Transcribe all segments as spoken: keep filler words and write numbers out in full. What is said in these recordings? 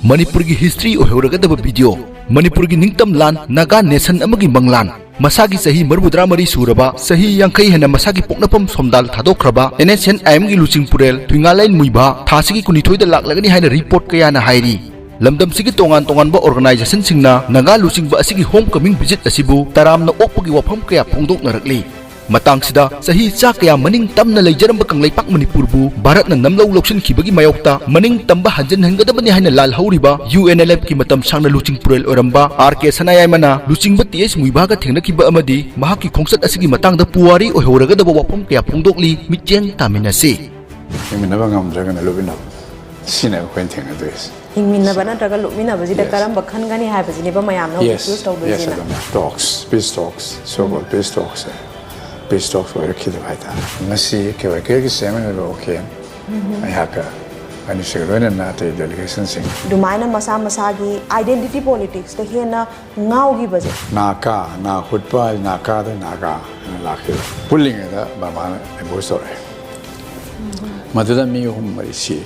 ꯃꯅꯤꯄꯨꯔꯒꯤ history ꯑꯣꯏꯍꯧꯔꯒꯗꯕ video, ꯃꯅꯤꯄꯨꯔꯒꯤ ꯅꯤꯡꯇꯝ ꯂꯥꯟ, ꯅꯥꯒꯥ ꯅꯦꯁꯟ ꯑꯃꯒꯤ ꯃꯪꯂꯥꯟ, ꯃꯁꯥꯒꯤ ꯆꯍꯤ ꯃꯔꯤꯐꯨꯇꯔꯥ ꯃꯔꯤ ꯁꯨꯔꯕ, ꯆꯍꯤ ꯌꯥꯡꯈꯩ ꯍꯦꯟꯅ ꯃꯁꯥꯒꯤ ꯄꯣꯛꯅꯐꯝ ꯁꯣꯝꯗꯥꯜ ꯊꯥꯗꯣꯛꯈ꯭ꯔꯕ ꯑꯦꯟ ꯑꯦꯁ ꯑꯦꯟ ꯑꯥꯏ ꯑꯦꯝꯒꯤ ꯂꯨꯆꯤꯡꯄꯨꯔꯦꯜ ꯊꯨꯏꯉꯥꯂꯦꯟ ꯃꯨꯏꯚꯥ ꯊꯥꯁꯤꯒꯤ ꯀꯨꯟꯅꯤꯊꯣꯏꯗ ꯂꯥꯛꯂꯒꯅꯤ ꯍꯥꯏꯅ ꯔꯤꯄꯣꯔꯠ ꯀꯌꯥꯅ ꯍꯥꯏꯔꯤ꯫ ꯂꯝꯗꯝꯁꯤꯒꯤ ꯇꯣꯉꯥꯟ ꯇꯣꯉꯥꯟꯕ ꯑꯣꯔꯒꯅꯥꯏꯖꯦꯁꯟꯁꯤꯡꯅ ꯅꯥꯒꯥ ꯂꯨꯆꯤꯡꯕ ꯑꯁꯤꯒꯤ ꯍꯣꯝ ꯀꯃꯤꯡ ꯚꯤꯖꯤꯠ ꯑꯁꯤꯕꯨ ꯇꯔꯥꯝꯅ ꯑꯣꯛꯄꯒꯤ ꯋꯥꯐꯝ ꯀꯌꯥ ꯐꯣꯡꯗꯣꯛꯅꯔꯛꯂꯤ꯫ ꯃꯇꯥꯡꯁꯤꯗ ꯆꯍꯤ ꯆꯥ ꯀꯌꯥ ꯃꯅꯤꯡ ꯇꯝꯅ ꯂꯩꯖꯔꯝꯕ ꯀꯪꯂꯩꯄꯥꯛ ꯃꯅꯤꯄꯨꯔꯕꯨ ꯚꯥꯔꯠꯅ ꯅꯝꯂꯧ ꯂꯧꯁꯤꯟꯈꯤꯕꯒꯤ ꯃꯥꯌꯣꯛꯇ ꯃꯅꯤꯡ ꯇꯝꯕ ꯍꯟꯖꯤꯟꯍꯟꯒꯗꯕꯅꯤ ꯍꯥꯏꯅ ꯂꯥꯜꯍꯧꯔꯤꯕ ꯌꯨ ꯑꯦꯟ ꯑꯦꯜ ꯑꯦꯐꯀꯤ ꯃꯇꯝ ꯁꯥꯡꯅ ꯂꯨꯆꯤꯡ ꯄꯨꯔꯦꯜ ꯑꯣꯏꯔꯝꯕ ꯑꯥꯔ ꯀꯦ ꯁꯅꯥꯌꯥꯏꯃꯅ ꯂꯨꯆꯤꯡꯕ ꯇꯤ ꯑꯦꯁ ꯃꯨꯏꯚꯥꯒ ꯊꯦꯡꯅꯈꯤꯕ ꯑꯃꯗꯤ ꯃꯍꯥꯛꯀꯤ ꯈꯣꯡꯆꯠ ꯑꯁꯤꯒꯤ ꯃꯇꯥꯡꯗ ꯄꯨꯋꯥꯔꯤ ꯑꯣꯏꯍꯧꯔꯒꯗꯕ ꯋꯥꯐꯝ ꯀꯌꯥ ꯐꯣꯡꯗꯣꯛꯂꯤ꯫ ꯃꯤꯠꯌꯦꯡ ꯇꯥꯃꯤꯟꯅꯁꯤ꯫ ꯍꯤꯡꯃꯤꯟꯅꯕ ꯉꯝꯗ꯭ꯔꯒꯅ ꯂꯨꯞꯃꯤꯟꯅꯕ꯫ ꯁꯤꯅ ꯑꯩꯈꯣꯏꯅ ꯊꯦꯡꯅꯗꯣꯏꯁꯦ꯫ ꯍꯤꯡꯃꯤꯟꯅꯕ ꯅꯠꯇ꯭ꯔꯒ ꯂꯨꯞꯃꯤꯟꯅꯕꯁꯤꯗ Yes. ꯀꯔꯝꯕ ꯈꯟꯒꯅꯤ ꯍꯥꯏꯕꯁꯤꯅꯦꯕ ꯃꯌꯥꯝꯅ ꯍꯧꯖꯤꯛ Yes, ꯆꯨꯁ yes, ꯇꯧꯗꯣꯏꯁꯤꯅ꯫ ꯑꯗꯨꯅ talks, peace talks, so called peace talks, peace talks ꯑꯣꯏꯔꯛꯈꯤꯗꯕ ꯍꯥꯏꯇꯥꯔꯦ꯫ ꯉꯁꯤ ꯀꯦ ꯋꯥꯏ ꯀꯦꯒꯤ ꯆꯤꯌꯔꯃꯦꯟ ꯑꯣꯏꯕ ꯑꯣ ꯀꯦ ꯑꯩꯍꯥꯛꯀ ꯑꯅꯤꯁꯤꯒ ꯂꯣꯏꯅꯅ ꯑꯇꯩ ꯗꯦꯂꯤꯒꯦꯁꯟꯁꯤꯡ꯫ ꯑꯗꯨꯃꯥꯏꯅ ꯃꯁꯥ ꯃꯁꯥꯒꯤ identity politicsꯇ ꯍꯦꯟꯅ ꯉꯥꯎꯈꯤꯕꯁꯦ꯫ ꯅꯥꯀꯥ, ꯅꯥ ꯍꯨꯠꯄ, ꯅꯥꯀꯥꯗ ꯅꯥꯒꯥ ꯍꯥꯏꯅ ꯂꯥꯛꯈꯤꯕ꯫ ꯄꯨꯜꯂꯤꯉꯩꯗ ꯕꯔꯃꯥꯅ ꯑꯦꯝꯕꯨꯁ ꯇꯧꯔꯛꯑꯦ꯫ ꯃꯗꯨꯗ ꯃꯤ ꯑꯍꯨꯝ ꯃꯔꯤ ꯁꯤ꯫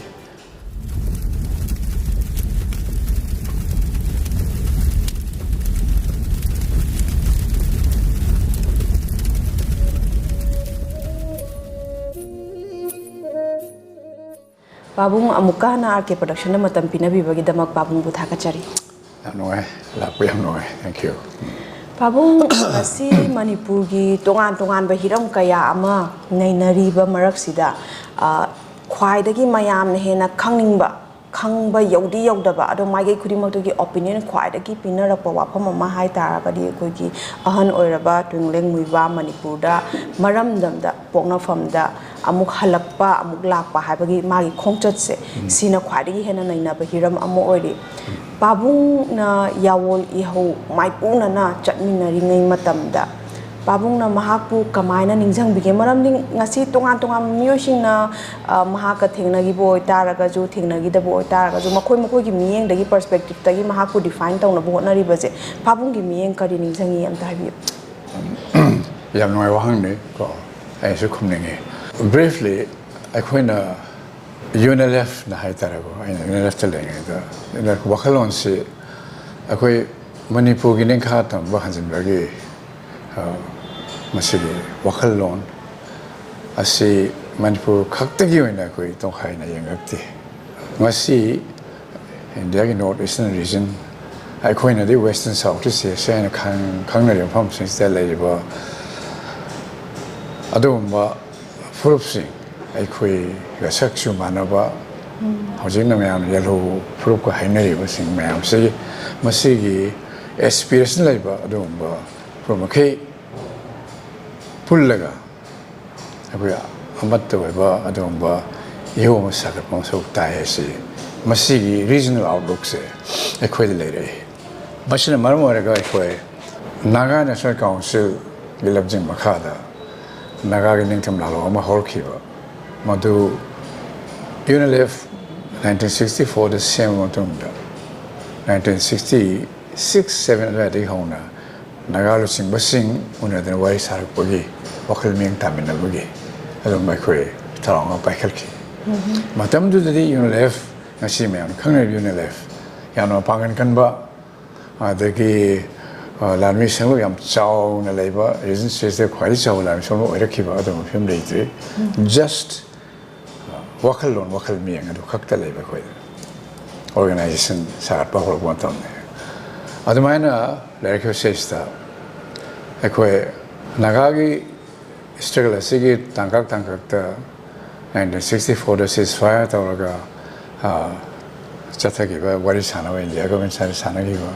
ꯄꯥꯕꯨꯡ, ꯑꯃꯨꯛꯀ ꯍꯟꯅ ꯑꯥꯔ ꯀꯦ ꯄ꯭ꯔꯗꯛꯁꯟꯗ ꯃꯇꯝ ꯄꯤꯅꯕꯤꯕꯒꯤꯗꯃꯛ ꯄꯥꯕꯨꯡꯕꯨ ꯊꯥꯒꯠꯆꯔꯤ꯫ ꯌꯥꯝ ꯅꯨꯡꯉꯥꯏ, ꯂꯥꯛꯄ ꯌꯥꯝ ꯅꯨꯡꯉꯥꯏ꯫ Thank you꯫ ꯄꯥꯕꯨꯡ, ꯉꯁꯤ ꯃꯅꯤꯄꯨꯔꯒꯤ ꯇꯣꯉꯥꯟ ꯇꯣꯉꯥꯟꯕ ꯍꯤꯔꯝ ꯀꯌꯥ ꯑꯃ ꯅꯩꯅꯔꯤꯕ ꯃꯔꯛꯁꯤꯗ, ꯑ, ꯈ꯭ꯋꯥꯏꯗꯒꯤ ꯃꯌꯥꯝꯅ ꯍꯦꯟꯅ ꯈꯪꯅꯤꯡꯕ, ꯈꯪꯕ ꯌꯧꯗꯤ ꯌꯧꯗꯕ, ꯑꯗꯣ ꯃꯥꯏꯀꯩ ꯈꯨꯗꯤꯡꯃꯛꯇꯒꯤ ꯑꯣꯄꯤꯅꯤꯌꯟ ꯈ꯭ꯋꯥꯏꯗꯒꯤ ꯄꯤꯅꯔꯛꯄ ꯋꯥꯐꯝ ꯑꯃ ꯍꯥꯏ ꯇꯥꯔꯒꯗꯤ, ꯑꯩꯈꯣꯏꯒꯤ ꯑꯍꯟ ꯑꯣꯏꯔꯕ ꯇꯨꯡꯂꯦꯡ ꯃꯨꯏꯕꯥ ꯃꯅꯤꯄꯨꯔꯗ ꯃꯔꯝꯗꯝꯗ ꯄꯣꯛꯅꯐꯝꯗ ꯑꯃꯨꯛ ꯍꯜꯂꯛꯄ, ꯑꯃꯨꯛ ꯂꯥꯛꯄ ꯍꯥꯏꯕꯒꯤ ꯃꯥꯒꯤ ꯈꯣꯡꯆꯠꯁꯦ, ꯎꯝ꯫ ꯁꯤꯅ ꯈ꯭ꯋꯥꯏꯗꯒꯤ ꯍꯦꯟꯅ ꯅꯩꯅꯕ ꯍꯤꯔꯝ ꯑꯃ ꯑꯣꯏꯔꯤ꯫ ꯄꯥꯕꯨꯡꯅ ꯌꯥꯋꯣꯜ ꯏꯍꯧ ꯃꯥꯏꯄꯨꯅꯅ ꯆꯠꯃꯤꯟꯅꯔꯤꯉꯩ ꯃꯇꯝꯗ ꯄꯥꯕꯨꯡꯅ ꯃꯍꯥꯛꯄꯨ ꯀꯃꯥꯏꯅ ꯅꯤꯡꯁꯤꯡꯕꯤꯒꯦ? ꯃꯔꯝꯗꯤ ꯉꯁꯤ ꯇꯣꯉꯥꯟ ꯇꯣꯉꯥꯟꯕ ꯃꯤꯑꯣꯏꯁꯤꯡꯅ, ꯑ, ꯃꯍꯥꯛꯀ ꯊꯦꯡꯅꯈꯤꯕ ꯑꯣꯏꯇꯥꯔꯒꯁꯨ, ꯊꯦꯡꯅꯈꯤꯗꯕ ꯑꯣꯏꯇꯥꯔꯒꯁꯨ, ꯃꯈꯣꯏ ꯃꯈꯣꯏꯒꯤ ꯃꯤꯠꯌꯦꯡꯗꯒꯤ, ꯄꯔꯁꯄꯦꯛꯇꯤꯞꯇꯒꯤ ꯃꯍꯥꯛꯄꯨ ꯗꯤꯐꯥꯏꯟ ꯇꯧꯅꯕ ꯍꯣꯠꯅꯔꯤꯕꯁꯦ, ꯄꯥꯕꯨꯡꯒꯤ ꯃꯤꯠꯌꯦꯡ ꯀꯔꯤ ꯅꯤꯡꯁꯤꯡꯉꯤ? ꯑꯝꯇ ꯍꯥꯏꯕꯤꯌꯨ꯫ ꯌꯥꯝ ꯅꯨꯡꯉꯥꯏꯕ ꯋꯥꯍꯪꯅꯤ ꯀꯣ, ꯑꯩꯁꯨ ꯈꯨꯝꯅꯤꯡꯉꯤ꯫ Briefly, ꯑꯩꯈꯣꯏꯅ ꯌꯨꯅꯤꯂꯦꯐꯅ ꯍꯥꯏꯇꯥꯔꯦꯀꯣ, ꯑꯩꯅ ꯌꯨꯅꯤꯂꯦꯐꯇ ꯂꯩꯔꯤꯉꯩꯗ ꯌꯨꯅꯤꯂꯦꯐ ꯋꯥꯈꯜꯂꯣꯟꯁꯤ ꯑꯩꯈꯣꯏ ꯃꯅꯤꯄꯨꯔꯒꯤ ꯅꯤꯡꯈꯥ ꯇꯝꯕ ꯍꯟꯖꯤꯟꯕꯒꯤ, ꯑ, ꯃꯁꯤꯒꯤ ꯋꯥꯈꯜꯂꯣꯟ ꯑꯁꯤ ꯃꯅꯤꯄꯨꯔ ꯈꯛꯇꯒꯤ ꯑꯣꯏꯅ ꯑꯩꯈꯣꯏ ꯇꯣꯈꯥꯏꯅ ꯌꯦꯡꯂꯛꯇꯦ꯫ ꯉꯁꯤ ꯏꯟꯗꯤꯌꯥꯒꯤ ꯅꯣꯔꯠ ꯏꯁꯇꯔꯟ ꯔꯤꯖꯟ, ꯑꯩꯈꯣꯏꯅꯗꯤ ꯋꯦꯁꯇꯔꯟ ꯁꯥꯎꯠ ꯏꯁ ꯑꯦꯁꯤꯌꯥ ꯍꯥꯏꯅ ꯈꯪ-, ꯈꯪꯅꯔꯤꯕ ꯃꯐꯝꯁꯤꯡꯁꯤꯗ ꯂꯩꯔꯤꯕ ꯑꯗꯨꯒꯨꯝꯕ ꯐꯨꯔꯨꯞꯁꯤꯡ, ꯑꯩꯈꯣꯏꯒ ꯁꯛꯁꯨ ꯃꯥꯟꯅꯕ, ꯍꯧꯖꯤꯛꯅ ꯃꯌꯥꯝ ꯌꯦꯜꯍꯧ ꯐꯨꯔꯨꯞꯀ ꯍꯥꯏꯅꯔꯤꯕꯁꯤꯡ ꯃꯌꯥꯝꯁꯤ, ꯃꯁꯤꯒꯤ ꯑꯦꯁꯄꯤꯔꯦꯁꯟ ꯂꯩꯕ ꯑꯗꯨꯒꯨꯝꯕ ꯐꯨꯔꯨꯞ ꯃꯈꯩ ꯄꯨꯜꯂꯒ ꯑꯩꯈꯣꯏ ꯑꯃꯠꯇ ꯑꯣꯏꯕ ꯑꯗꯨꯒꯨꯝꯕ ꯏꯍꯧ ꯑꯃ ꯁꯥꯒꯠꯄ ꯃꯊꯧ ꯇꯥꯏ ꯍꯥꯏꯁꯤ, ꯃꯁꯤꯒꯤ ꯔꯤꯖꯅꯦꯜ ꯑꯥꯎꯠꯂꯨꯛꯁꯦ ꯑꯩꯈꯣꯏꯗ ꯂꯩꯔꯛꯏ꯫ ꯃꯁꯤꯅ ꯃꯔꯝ ꯑꯣꯏꯔꯒ ꯑꯩꯈꯣꯏ ꯅꯥꯒꯥ ꯅꯦꯁꯅꯦꯜ ꯀꯥꯎꯟꯁꯤꯜꯒꯤ ꯂꯝꯖꯤꯡ ꯃꯈꯥꯗ ꯅꯥꯒꯥꯒꯤ ꯅꯤꯡꯇꯝ ꯂꯥꯜꯍꯧ ꯑꯃ ꯍꯧꯔꯛꯈꯤꯕ, ꯃꯗꯨ ꯌꯨꯅꯤꯂꯦꯐ ꯅꯥꯏꯟꯇꯤꯟ ꯁꯤꯛꯁꯇꯤ ꯐꯣꯔꯗ ꯁꯦꯝꯕ ꯃꯇꯨꯡꯗ, ꯅꯥꯏꯟꯇꯤꯟ ꯁꯤꯛꯁꯇꯤ ꯁꯤꯛꯁ ꯁꯚꯦꯟ ꯑꯗꯨꯋꯥꯏꯗꯒꯤ ꯍꯧꯅ ꯅꯥꯒꯥ ꯂꯨꯆꯤꯡꯕꯁꯤꯡ ꯎꯅꯗꯅ ꯋꯥꯔꯤ ꯁꯥꯔꯛꯄꯒꯤ, ꯋꯥꯈꯜ ꯃꯤꯌꯦꯡ ꯇꯥꯃꯤꯟꯅꯕꯒꯤ ꯑꯗꯨꯝ ꯑꯩꯈꯣꯏ ꯊꯧꯔꯥꯡ ꯑꯃ ꯄꯥꯏꯈꯠꯈꯤ꯫ ꯃꯇꯝꯗꯨꯗꯗꯤ ꯌꯨꯅꯤꯂꯦꯐ, ꯉꯁꯤ ꯃꯌꯥꯝꯅ ꯈꯪꯅꯔꯤꯕ ꯌꯨꯅꯤꯂꯦꯐ, ꯌꯥꯝꯅ ꯃꯄꯥꯡꯒꯜ ꯀꯟꯕ, ꯑꯗꯒꯤ, ꯑ, ꯂꯥꯟꯃꯤ ꯁꯦꯟꯂꯨꯛ ꯌꯥꯝ ꯆꯥꯎꯅ ꯂꯩꯕ, ꯔꯤꯖꯟ ꯁꯤꯁꯇ ꯈ꯭ꯋꯥꯏꯗꯒꯤ ꯆꯥꯎꯕ ꯂꯥꯟꯃꯤ ꯁꯦꯟꯂꯨꯛ ꯑꯣꯏꯔꯛꯈꯤꯕ ꯑꯗꯨꯒꯨꯝꯕ ꯐꯤꯕꯝ ꯂꯩꯇ꯭ꯔꯤ꯫ ꯖꯁ, ꯑ, ꯋꯥꯈꯜꯂꯣꯟ, ꯋꯥꯈꯜ ꯃꯤꯌꯦꯡ ꯑꯗꯨ ꯈꯛꯇ ꯂꯩꯕ ꯑꯩꯈꯣꯏꯗ ꯑꯣꯔꯒꯅꯥꯏꯖꯦꯁꯟ ꯁꯥꯒꯠꯄ ꯍꯧꯔꯛꯄ ꯃꯇꯝꯅꯤ꯫ ꯑꯗꯨꯃꯥꯏꯅ ꯂꯩꯔꯛꯈꯤꯕ ꯁꯤꯁꯤꯗ ꯑꯩꯈꯣꯏ ꯅꯥꯒꯥꯒꯤ ꯏꯁꯇ꯭ꯔꯒꯜ ꯑꯁꯤꯒꯤ ꯇꯥꯡꯀꯛ ꯇꯥꯡꯀꯛꯇ ꯅꯥꯏꯟꯇꯤꯟ ꯁꯤꯛꯁꯇꯤ ꯐꯣꯔꯗ ꯁꯤꯁ ꯐꯥꯌꯔ ꯇꯧꯔꯒ, ꯑ, ꯆꯠꯊꯈꯤꯕ, ꯋꯥꯔꯤ ꯁꯥꯟꯅꯕ, ꯏꯟꯗꯤꯌꯥ ꯒꯣꯔꯃꯦꯟ ꯁꯥꯏꯗ ꯁꯥꯟꯅꯈꯤꯕ,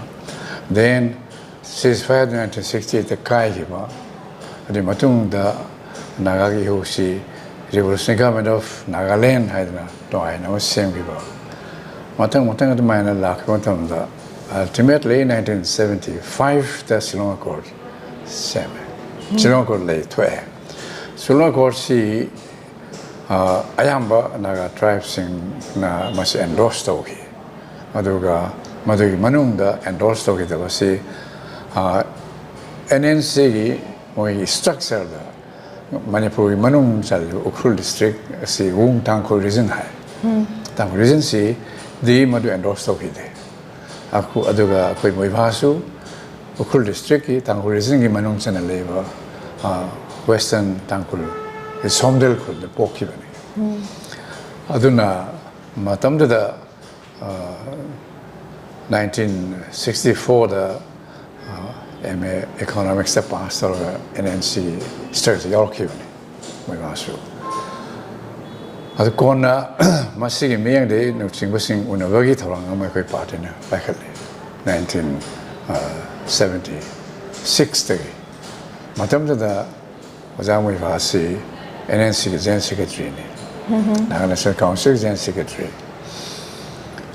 ꯗꯦꯟ ꯁꯤꯁ ꯐꯥꯌꯔ ꯅꯥꯏꯟꯇꯤꯟ ꯁꯤꯛꯁꯇꯤ ꯑꯩꯠꯇ ꯀꯥꯏꯈꯤꯕ, ꯑꯗꯨꯒꯤ ꯃꯇꯨꯡꯗ ꯅꯥꯒꯥꯒꯤ ꯏꯍꯧꯁꯤ Revolutionary Government of Nagaland ꯍꯥꯏꯗꯅ ꯇꯣꯉꯥꯟꯅ ꯑꯃ ꯁꯦꯝꯈꯤꯕ, ꯃꯊꯪ ꯃꯊꯪ ꯑꯗꯨꯃꯥꯏꯅ ꯂꯥꯛꯄ ꯃꯇꯝꯗ, ꯑꯜꯇꯤꯃꯦꯠꯂꯤ ꯅꯥꯏꯟꯇꯤꯟ ꯁꯚꯦꯟꯇꯤ ꯐꯥꯏꯚꯇ ꯁꯤꯂꯣꯡ ꯑꯦꯀꯣꯔꯗ ꯁꯦꯝꯃꯦ꯫ ꯁꯤꯂꯣꯡ ꯑꯦꯀꯣꯔꯗ ꯂꯩ ꯊꯣꯛꯑꯦ꯫ ꯁꯤꯂꯣꯡ ꯑꯦꯀꯣꯔꯗꯁꯤ, ꯑ, ꯑꯌꯥꯝꯕ ꯅꯥꯒꯥ ꯇ꯭ꯔꯥꯏꯕꯁꯤꯡꯅ ꯃꯁꯤ ꯑꯦꯟꯗꯣꯔꯁ ꯇꯧꯈꯤ꯫ ꯑꯗꯨꯒ ꯃꯗꯨꯒꯤ ꯃꯅꯨꯡꯗ ꯑꯦꯟꯗꯣꯔꯁ ꯇꯧꯈꯤꯗꯕꯁꯤ, ꯑ, ꯑꯦꯟ ꯑꯦꯟ ꯁꯤꯒꯤ ꯃꯣꯏꯒꯤ ꯁ꯭ꯇ꯭ꯔꯛꯆꯔꯗ ꯃꯅꯤꯄꯨꯔꯒꯤ ꯃꯅꯨꯡ ꯆꯜꯂꯤꯕ ꯎꯈ꯭ꯔꯨꯜ ꯗꯤꯁꯇ꯭ꯔꯤꯛ ꯑꯁꯤ ꯋꯨꯡ ꯇꯥꯡꯈꯨꯜ ꯔꯤꯖꯟ ꯍꯥꯏ꯫ ꯇꯥꯡꯈꯨꯜ ꯔꯤꯖꯟꯁꯤꯗꯤ ꯃꯗꯨ ꯑꯦꯟꯗꯣꯔꯁ ꯇꯧꯈꯤꯗꯦ꯫ ꯑꯈꯨ- ꯑꯗꯨꯒ ꯑꯩꯈꯣꯏ ꯃꯣꯏꯚꯥꯁꯨ ꯎꯈ꯭ꯔꯨꯜ ꯗꯤꯁꯇ꯭ꯔꯤꯛꯀꯤ ꯇꯥꯡꯈꯨꯜ ꯔꯤꯖꯟꯒꯤ ꯃꯅꯨꯡ ꯆꯟꯅ ꯂꯩꯕ ꯋꯦꯁꯇꯔꯟ ꯇꯥꯡꯈꯨꯜ ꯁꯣꯝꯗꯦꯜ ꯈꯨꯜꯗ ꯄꯣꯛꯈꯤꯕꯅꯤ꯫ ꯑꯗꯨꯅ ꯃꯇꯝꯗꯨꯗ ꯅꯥꯏꯟꯇꯤꯟ ꯁꯤꯛꯁꯇꯤ ꯐꯣꯔꯗ ꯑꯦꯝ ꯑꯦ ꯏꯀꯣꯅꯣꯃꯤꯛꯁꯇ ꯄꯥꯁ ꯇꯧꯔꯒ ꯑꯦꯟ ꯑꯦꯟ ꯁꯤ ꯁ꯭ꯇꯔꯁ ꯌꯥꯎꯔꯛꯈꯤꯕꯅꯤ ꯃꯣꯏ ꯃꯥꯁꯨ꯫ ꯑꯗꯨ ꯀꯣꯟꯅ ꯃꯁꯤꯒꯤ ꯃꯤꯠꯌꯦꯡꯗꯒꯤ ꯂꯨꯆꯤꯡꯕꯁꯤꯡ ꯎꯅꯕꯒꯤ ꯊꯧꯔꯥꯡ ꯑꯃ ꯑꯩꯈꯣꯏ ꯄꯥꯔꯇꯤꯅ ꯄꯥꯏꯈꯠꯂꯤ ꯅꯥꯏꯟꯇꯤꯟ ꯁꯕꯦꯟꯇꯤ ꯁꯤꯛꯁꯇꯒꯤ꯫ ꯃꯇꯝꯗꯨꯗ ꯑꯣꯖꯥ ꯃꯣꯏꯚꯥꯁꯤ ꯑꯦꯟ ꯑꯦꯟ ꯁꯤꯒꯤ ꯖꯦꯅꯔꯦꯜ ꯁꯦꯀ꯭ꯔꯦꯇꯔꯤꯅꯤ, ꯅꯥꯒꯥ ꯅꯦꯁꯅꯦꯜ ꯀꯥꯎꯟꯁꯤꯜꯒꯤ ꯖꯦꯅꯔꯦꯜ ꯁꯦꯀ꯭ꯔꯦꯇꯔꯤ꯫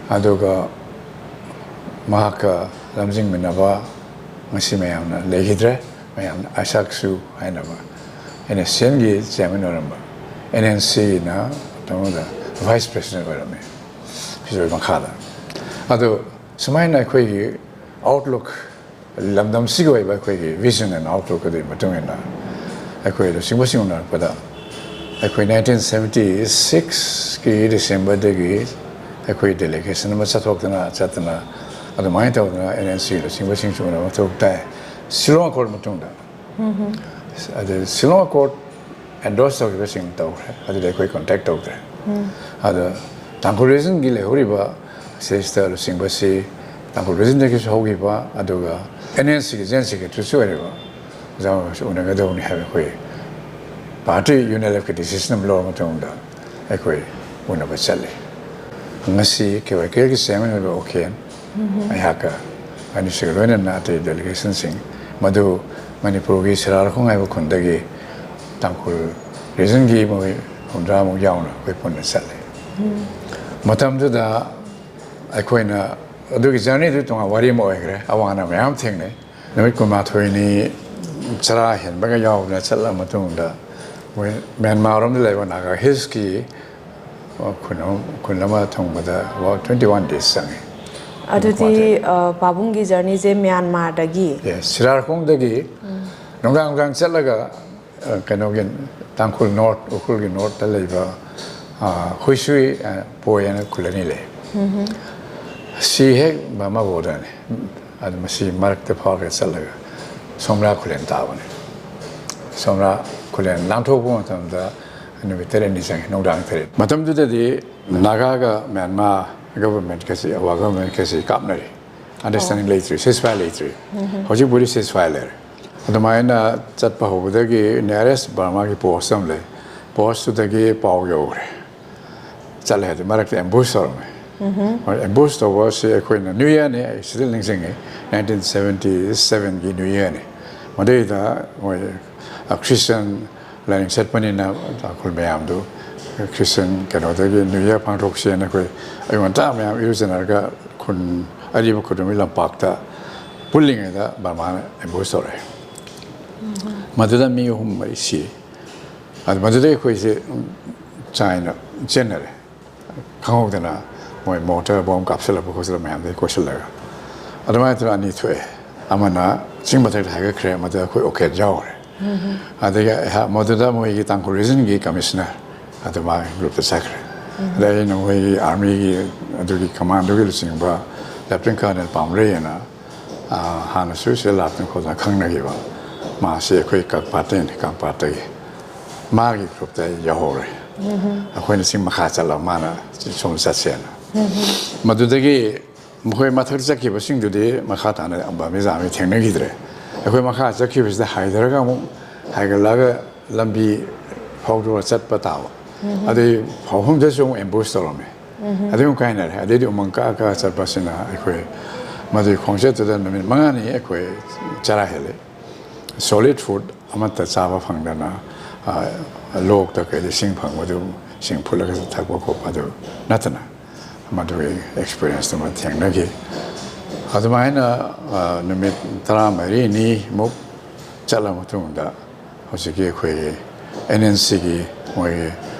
ꯑꯗꯨꯒ ꯃꯍꯥꯛꯀ ꯂꯝꯖꯤꯡꯃꯤꯟꯅꯕ ꯉꯁꯤ ꯃꯌꯥꯝꯅ ꯂꯩꯈꯤꯗ꯭ꯔꯦ꯫ ꯃꯌꯥꯝꯅ ꯑꯥꯏꯁꯥꯛꯁꯨ ꯍꯥꯏꯅꯕ ꯑꯦꯟ ꯑꯦꯁ ꯁꯤ ꯑꯦꯟꯒꯤ ꯆꯤꯌꯥꯔꯃꯦꯟ ꯑꯣꯏꯔꯝꯕ, ꯑꯦꯟ ꯑꯦꯟ ꯁꯤꯅ ꯃꯇꯝꯗꯨꯗ ꯚꯥꯏꯁ ꯄ꯭ꯔꯦꯁꯤꯗꯦꯟ ꯑꯣꯏꯔꯝꯃꯤ ꯐꯤꯖꯣꯏ ꯃꯈꯥꯗ꯫ ꯑꯗꯨ ꯁꯨꯃꯥꯏꯅ ꯑꯩꯈꯣꯏꯒꯤ ꯑꯥꯎꯠꯂꯨꯛ, ꯂꯝꯗꯝꯁꯤꯒꯤ ꯑꯣꯏꯕ ꯑꯩꯈꯣꯏꯒꯤ ꯚꯤꯖꯟ ꯑꯦꯟ ꯑꯥꯎꯠꯂꯨꯛ ꯑꯗꯨꯒꯤ ꯃꯇꯨꯡ ꯏꯟꯅ ꯑꯩꯈꯣꯏ ꯂꯨꯆꯤꯡꯕꯁꯤꯡ ꯎꯅꯔꯛꯄꯗ ꯑꯩꯈꯣꯏ ꯅꯥꯏꯟꯇꯤꯟ ꯁꯕꯦꯟꯇꯤ ꯁꯤꯛꯁꯀꯤ ꯗꯤꯁꯦꯝꯕꯔꯗꯒꯤ ꯑꯩꯈꯣꯏ ꯗꯦꯂꯤꯒꯦꯁꯟ ꯑꯃ ꯆꯠꯊꯣꯛꯇꯅ ꯆꯠꯇꯅ ꯑꯗꯨꯃꯥꯏꯅ ꯇꯧꯗꯅ ꯑꯦꯟ ꯑꯦꯟ ꯁꯤ ꯂꯨꯆꯤꯡꯕꯁꯤꯡꯁꯨ ꯎꯅꯕ ꯊꯣꯛ ꯇꯥꯏ꯫ ꯁꯤꯂꯣꯡ ꯑꯦꯀꯣꯔꯗ ꯃꯇꯨꯡꯗ ꯑꯗꯨ ꯁꯤꯂꯣꯡ ꯑꯦꯀꯣꯔꯗ ꯑꯦꯟꯗꯣꯔꯁ ꯇꯧꯈꯤꯕꯁꯤꯡ ꯇꯧꯈ꯭ꯔꯦ, ꯑꯗꯨꯗꯤ ꯑꯩꯈꯣꯏ ꯀꯣꯟꯇꯦꯛ ꯇꯧꯗ꯭ꯔꯦ꯫ ꯑꯗ ꯇꯥꯡꯈꯨꯜ ꯔꯤꯖꯟꯒꯤ ꯂꯩꯍꯧꯔꯤꯕ ꯁꯤꯗꯩꯁꯤꯗ ꯂꯨꯆꯤꯡꯕꯁꯤ ꯇꯥꯡꯈꯨꯜ ꯔꯤꯖꯟꯗꯒꯤꯁꯨ ꯍꯧꯈꯤꯕ, ꯑꯗꯨꯒ ꯑꯦꯟ ꯑꯦꯟ ꯁꯤꯒꯤ ꯖꯦꯅꯔꯦꯜ ꯁꯦꯀ꯭ꯔꯦꯇꯔꯤꯁꯨ ꯑꯣꯏꯔꯤꯕ ꯑꯣꯖꯥ ꯃꯌꯥꯝꯁꯨ ꯎꯅꯒꯗꯧꯕꯅꯤ ꯍꯥꯏꯕ ꯑꯩꯈꯣꯏ ꯄꯥꯔꯇꯤ ꯌꯨ ꯑꯦꯟ ꯑꯦꯜ ꯑꯦꯐꯀꯤ ꯗꯤꯁꯤꯖꯟ ꯑꯃ ꯂꯧꯔ ꯃꯇꯨꯡꯗ ꯑꯩꯈꯣꯏ ꯎꯅꯕ ꯆꯠꯂꯤ꯫ ꯉꯁꯤ ꯀꯦ ꯋꯥꯏ ꯀꯦꯒꯤ ꯆꯤꯌꯥꯔꯃꯦꯟ ꯑꯣꯏꯕ ꯑꯣꯀꯦꯟ ꯑꯩꯍꯥꯛꯀ ꯑꯅꯤꯁꯤꯒ ꯂꯣꯏꯅꯅ ꯑꯇꯩ ꯗꯦꯂꯤꯒꯦꯁꯟꯁꯤꯡ, ꯃꯗꯨ ꯃꯅꯤꯄꯨꯔꯒꯤ ꯁꯤꯔꯥꯔꯈꯣꯡ ꯍꯥꯏꯕ ꯈꯨꯟꯗꯒꯤ ꯇꯥꯡꯈꯨꯜ ꯔꯤꯖꯟꯒꯤ ꯃꯣꯏ ꯍꯨꯝꯗ꯭ꯔꯥꯃꯨꯛ ꯌꯥꯎꯅ ꯑꯩꯈꯣꯏ ꯄꯨꯟꯅ ꯆꯠꯂꯤ꯫ ꯃꯇꯝꯗꯨꯗ ꯑꯩꯈꯣꯏꯅ ꯑꯗꯨꯒꯤ ꯖꯔꯅꯤꯗꯨ ꯇꯣꯉꯥꯟ ꯋꯥꯔꯤ ꯑꯃ ꯑꯣꯏꯈ꯭ꯔꯦ꯫ ꯑꯋꯥ ꯑꯅꯥ ꯃꯌꯥꯝ ꯊꯦꯡꯅꯩ꯫ ꯅꯨꯃꯤꯠ ꯀꯨꯟꯃꯥꯊꯣꯏꯅꯤ ꯆꯔꯥ ꯍꯦꯟꯕꯒ ꯌꯥꯎꯗꯅ ꯆꯠꯂ ꯃꯇꯨꯡꯗ ꯃꯣꯏ ꯃ꯭ꯌꯥꯟꯃꯥꯔ ꯔꯣꯝꯗ ꯂꯩꯕ ꯅꯥꯒꯥ ꯍꯤꯜꯁꯀꯤ ꯈꯨꯟ ꯑꯃ, ꯈꯨꯟ ꯑꯃ ꯊꯨꯡꯕꯗ about twenty one days ꯆꯪꯉꯤ꯫ ꯑꯗꯨꯗꯤ, ꯃꯥꯊꯣꯏ꯫ ꯑ, ꯄꯥꯕꯨꯡꯒꯤ ꯖꯔꯅꯤꯁꯦ ꯃ꯭ꯌꯥꯟꯃꯥꯔꯗꯒꯤ? Yes, ꯁꯤꯔꯥꯔꯈꯣꯡꯗꯒꯤ ꯅꯨꯡꯗꯥꯡ ꯅꯨꯡꯗꯥꯡ ꯆꯠꯂꯒ, ꯑ, ꯀꯩꯅꯣꯒꯤ ꯇꯥꯡꯈꯨꯜ ꯅꯣꯔꯠ, ꯎꯈ꯭ꯔꯨꯜꯒꯤ ꯅꯣꯔꯠꯇ ꯂꯩꯕ ꯍꯨꯏꯁꯨꯏ ꯄꯣꯏ ꯍꯥꯏꯅ ꯈꯨꯜ ꯑꯅꯤ ꯂꯩ꯫ ꯁꯤ ꯍꯦꯛ ꯕꯔꯃꯥ ꯕꯣꯔꯗꯔꯅꯤ꯫ ꯑꯗꯨ ꯃꯁꯤ ꯃꯔꯛꯇ ꯐꯥꯎꯔꯒ ꯆꯠꯂꯒ ꯁꯣꯝꯂꯥ ꯈꯨꯂꯦꯟ ꯇꯥꯕꯅꯤ꯫ ꯁꯣꯝꯂꯥ ꯈꯨꯂꯦꯟ ꯂꯥꯟꯊꯣꯛꯄ ꯃꯇꯝꯗ ꯅꯨꯃꯤꯠ ꯇꯔꯦꯠꯅꯤ ꯆꯪꯉꯤ, ꯅꯨꯡꯗꯥꯡ ꯇꯔꯦꯠ꯫ ꯃꯇꯝꯗꯨꯗꯗꯤ ꯅꯥꯒꯥꯒ ꯃ꯭ꯌꯥꯟꯃꯥꯔ ꯒꯚꯔꯟꯃꯦꯟꯀꯁꯤ, ꯑꯋꯥ ꯒꯚꯔꯟꯃꯦꯟꯀꯁꯤ ꯀꯥꯞꯅꯔꯤ꯫ ꯑꯟꯗꯔꯁ꯭ꯇꯦꯟꯗꯤꯡ ꯂꯩꯇ꯭ꯔꯤ, ꯁꯤꯁꯐꯥꯏꯌꯔ ꯂꯩꯇ꯭ꯔꯤ꯫ ꯍꯧꯖꯤꯛꯄꯨꯗꯤ ꯁꯤꯁꯐꯥꯏꯌꯔ ꯂꯩꯔꯦ꯫ ꯑꯗꯨꯃꯥꯏꯅ ꯆꯠꯄ ꯍꯧꯕꯗꯒꯤ ꯅꯤꯌꯔꯦꯁ ꯕꯔꯃꯥꯒꯤ ꯄꯣꯁ ꯑꯃ ꯂꯩ꯫ ꯄꯣꯁꯇꯨꯗꯒꯤ ꯄꯥꯎ ꯌꯧꯈ꯭ꯔꯦ꯫ ꯆꯠꯂꯦ ꯍꯥꯏꯗꯤ ꯃꯔꯛꯇ ꯑꯦꯝꯕꯨꯁ ꯇꯧꯔꯝꯃꯦ꯫ ꯍꯣꯏ, ꯑꯦꯝꯕꯨꯁ ꯇꯧꯕꯁꯦ ꯑꯩꯈꯣꯏꯅ ꯅ꯭ꯌꯨ ꯌꯔꯅꯤ, ꯑꯩ ꯁꯤꯗ ꯅꯤꯡꯁꯤꯡꯉꯤ, ꯅꯥꯏꯟꯇꯤꯟ ꯁꯕꯦꯟꯇꯤ ꯁꯕꯦꯟꯒꯤ ꯅ꯭ꯌꯨ ꯌꯔꯅꯤ꯫ ꯃꯗꯩꯗ ꯃꯣꯏ ꯈ꯭ꯔꯤꯁꯇꯤꯌꯥꯟ ꯂꯥꯏꯅꯤꯡ ꯆꯠꯄꯅꯤꯅ ꯇꯥꯡꯈꯨꯜ ꯃꯌꯥꯝꯗꯨ ꯈ꯭ꯔꯤꯁꯇꯤꯌꯥꯟ ꯀꯩꯅꯣꯗꯒꯤ ꯅ꯭ꯌꯨ ꯌꯔ ꯄꯥꯡꯊꯣꯛꯁꯦꯅ ꯑꯩꯈꯣꯏ ꯑꯌꯨꯛ ꯉꯟꯇꯥ ꯃꯌꯥꯝ ꯏꯔꯨꯖꯅꯔꯒ ꯈꯨꯟ ꯑꯔꯤꯕ ꯈꯨꯟꯗ꯭ꯔꯨꯝꯒꯤ ꯂꯝꯄꯥꯛꯇ ꯄꯨꯜꯂꯤꯉꯩꯗ ꯕꯔꯃꯥꯅ ꯑꯦꯝꯕꯨꯁ ꯇꯧꯔꯛꯑꯦ꯫ ꯃꯗꯨꯗ ꯃꯤ ꯑꯍꯨꯝ ꯃꯔꯤ ꯁꯤ꯫ ꯑꯗꯨ ꯃꯗꯨꯗ ꯑꯩꯈꯣꯏꯁꯦ ꯆꯥꯏꯅ ꯆꯦꯟꯅꯔꯦ꯫ ꯈꯪꯍꯧꯗꯅ ꯃꯣꯏ ꯃꯣꯇꯔ ꯕꯣꯝ ꯀꯥꯞꯁꯤꯜꯂꯛꯄ ꯈꯣꯠꯆꯤꯜꯂꯛꯄ ꯃꯌꯥꯝꯗꯒꯤ ꯀꯣꯏꯁꯤꯜꯂꯒ ꯑꯗꯨꯃꯥꯏꯅ ꯇꯧꯔꯒ ꯑꯅꯤ ꯊꯣꯛꯑꯦ꯫ ꯑꯃꯅ ꯆꯤꯡ ꯃꯊꯛꯇ ꯍꯥꯏꯒꯠꯈ꯭ꯔꯦ, ꯃꯗꯨꯗ ꯑꯩꯈꯣꯏ ꯑꯣꯀꯦꯠ ꯌꯥꯎꯔꯦ꯫ ꯑꯗꯒꯤ ꯑꯩꯍꯥꯛ ꯃꯗꯨꯗ ꯃꯣꯏꯒꯤ ꯇꯥꯡꯈꯨꯜ ꯔꯤꯖꯟꯒꯤ ꯀꯃꯤꯁꯅꯔ ꯑꯗꯨ ꯃꯥꯒꯤ ꯒ꯭ꯔꯨꯞꯇ ꯆꯠꯈ꯭ꯔꯦ꯫ ꯑꯗꯩ ꯑꯩꯅ ꯃꯣꯏꯒꯤ ꯑꯥꯔꯃꯤꯒꯤ ꯑꯗꯨꯒꯤ ꯀꯃꯥꯟꯗꯣꯒꯤ ꯂꯨꯆꯤꯡꯕ ꯂꯦꯐꯇꯤꯅꯦꯟ ꯀꯔꯅꯦꯜ ꯄꯥꯝꯔꯩ ꯑꯅ, ꯑ, ꯍꯥꯟꯅꯁꯨ ꯁꯤꯗ ꯂꯥꯛꯇꯅ ꯈꯣꯠꯇꯅ ꯈꯪꯅꯈꯤꯕ, ꯃꯥꯁꯤ ꯑꯩꯈꯣꯏ ꯀꯛꯄꯥꯠꯇꯩꯅꯤ, ꯀꯪꯄꯥꯠꯇꯒꯤ꯫ ꯃꯥꯒꯤ ꯒ꯭ꯔꯨꯞꯇ ꯑꯩ ꯌꯥꯎꯍꯧꯔꯦ꯫ ꯑꯩꯈꯣꯏꯅ ꯆꯤꯡ ꯃꯈꯥ ꯆꯠꯂꯒ ꯃꯥꯅ ꯁꯣꯝ ꯆꯠꯁꯦꯅ꯫ ꯃꯗꯨꯗꯒꯤ ꯃꯈꯣꯏ ꯃꯊꯛꯇ ꯆꯠꯈꯤꯕꯁꯤꯡꯗꯨꯗꯤ ꯃꯈꯥ ꯇꯥꯅ ꯕꯔꯃꯤꯖ ꯑꯥꯔꯃꯤ ꯊꯦꯡꯅꯈꯤꯗ꯭ꯔꯦ꯫ ꯑꯩꯈꯣꯏ ꯃꯈꯥ ꯆꯠꯈꯤꯕꯁꯤꯗ ꯍꯥꯏꯊꯔꯒ ꯑꯃꯨꯛ ꯍꯥꯏꯒꯠꯂꯒ ꯂꯝꯕꯤ ꯐꯥꯎꯗꯣꯛꯑ ꯆꯠꯄ ꯇꯥꯕ꯫ ꯑꯗꯩ ꯐꯥꯎꯐꯝꯗꯁꯨ ꯑꯃꯨꯛ ꯑꯦꯝꯕꯨꯁ ꯇꯧꯔꯝꯃꯦ꯫ ꯑꯗꯩ ꯑꯃꯨꯛ ꯀꯥꯏꯅꯔꯦ꯫ ꯑꯗꯩꯗꯤ ꯎꯃꯪ ꯀꯛꯑ ꯀꯛꯑ ꯆꯠꯄꯁꯤꯅ ꯑꯩꯈꯣꯏ ꯃꯗꯨꯒꯤ ꯈꯣꯡꯆꯠꯇꯨꯗ ꯅꯨꯃꯤꯠ ꯃꯉꯥꯅꯤ ꯑꯩꯈꯣꯏ ꯆꯔꯥ ꯍꯦꯜꯂꯦ꯫ ꯁꯣꯂꯤꯗ ꯐꯨꯗ ꯑꯃꯠꯇ ꯆꯥꯕ ꯐꯪꯗꯅ, ꯑ, ꯂꯣꯛꯇ ꯀꯩꯗ ꯏꯁꯤꯡ ꯐꯪꯕꯗꯨ ꯏꯁꯤꯡ ꯐꯨꯠꯂꯒ ꯊꯛꯄ ꯈꯣꯠꯄ ꯑꯗꯨ ꯅꯠꯇꯅ ꯃꯗꯨꯒꯤ ꯑꯦꯛꯁꯄꯤꯔꯤꯌꯦꯟꯁꯇꯨꯃ ꯊꯦꯡꯅꯈꯤ꯫ ꯑꯗꯨꯃꯥꯏꯅ, ꯑ, ꯅꯨꯃꯤꯠ ꯇꯔꯥꯃꯔꯤꯅꯤꯃꯨꯛ ꯆꯠꯂ ꯃꯇꯨꯡꯗ ꯍꯧꯖꯤꯛꯀꯤ ꯑꯩꯈꯣꯏꯒꯤ ꯑꯦꯟ ꯑꯦꯟ ꯁꯤꯒꯤ ꯃꯣꯏꯒꯤ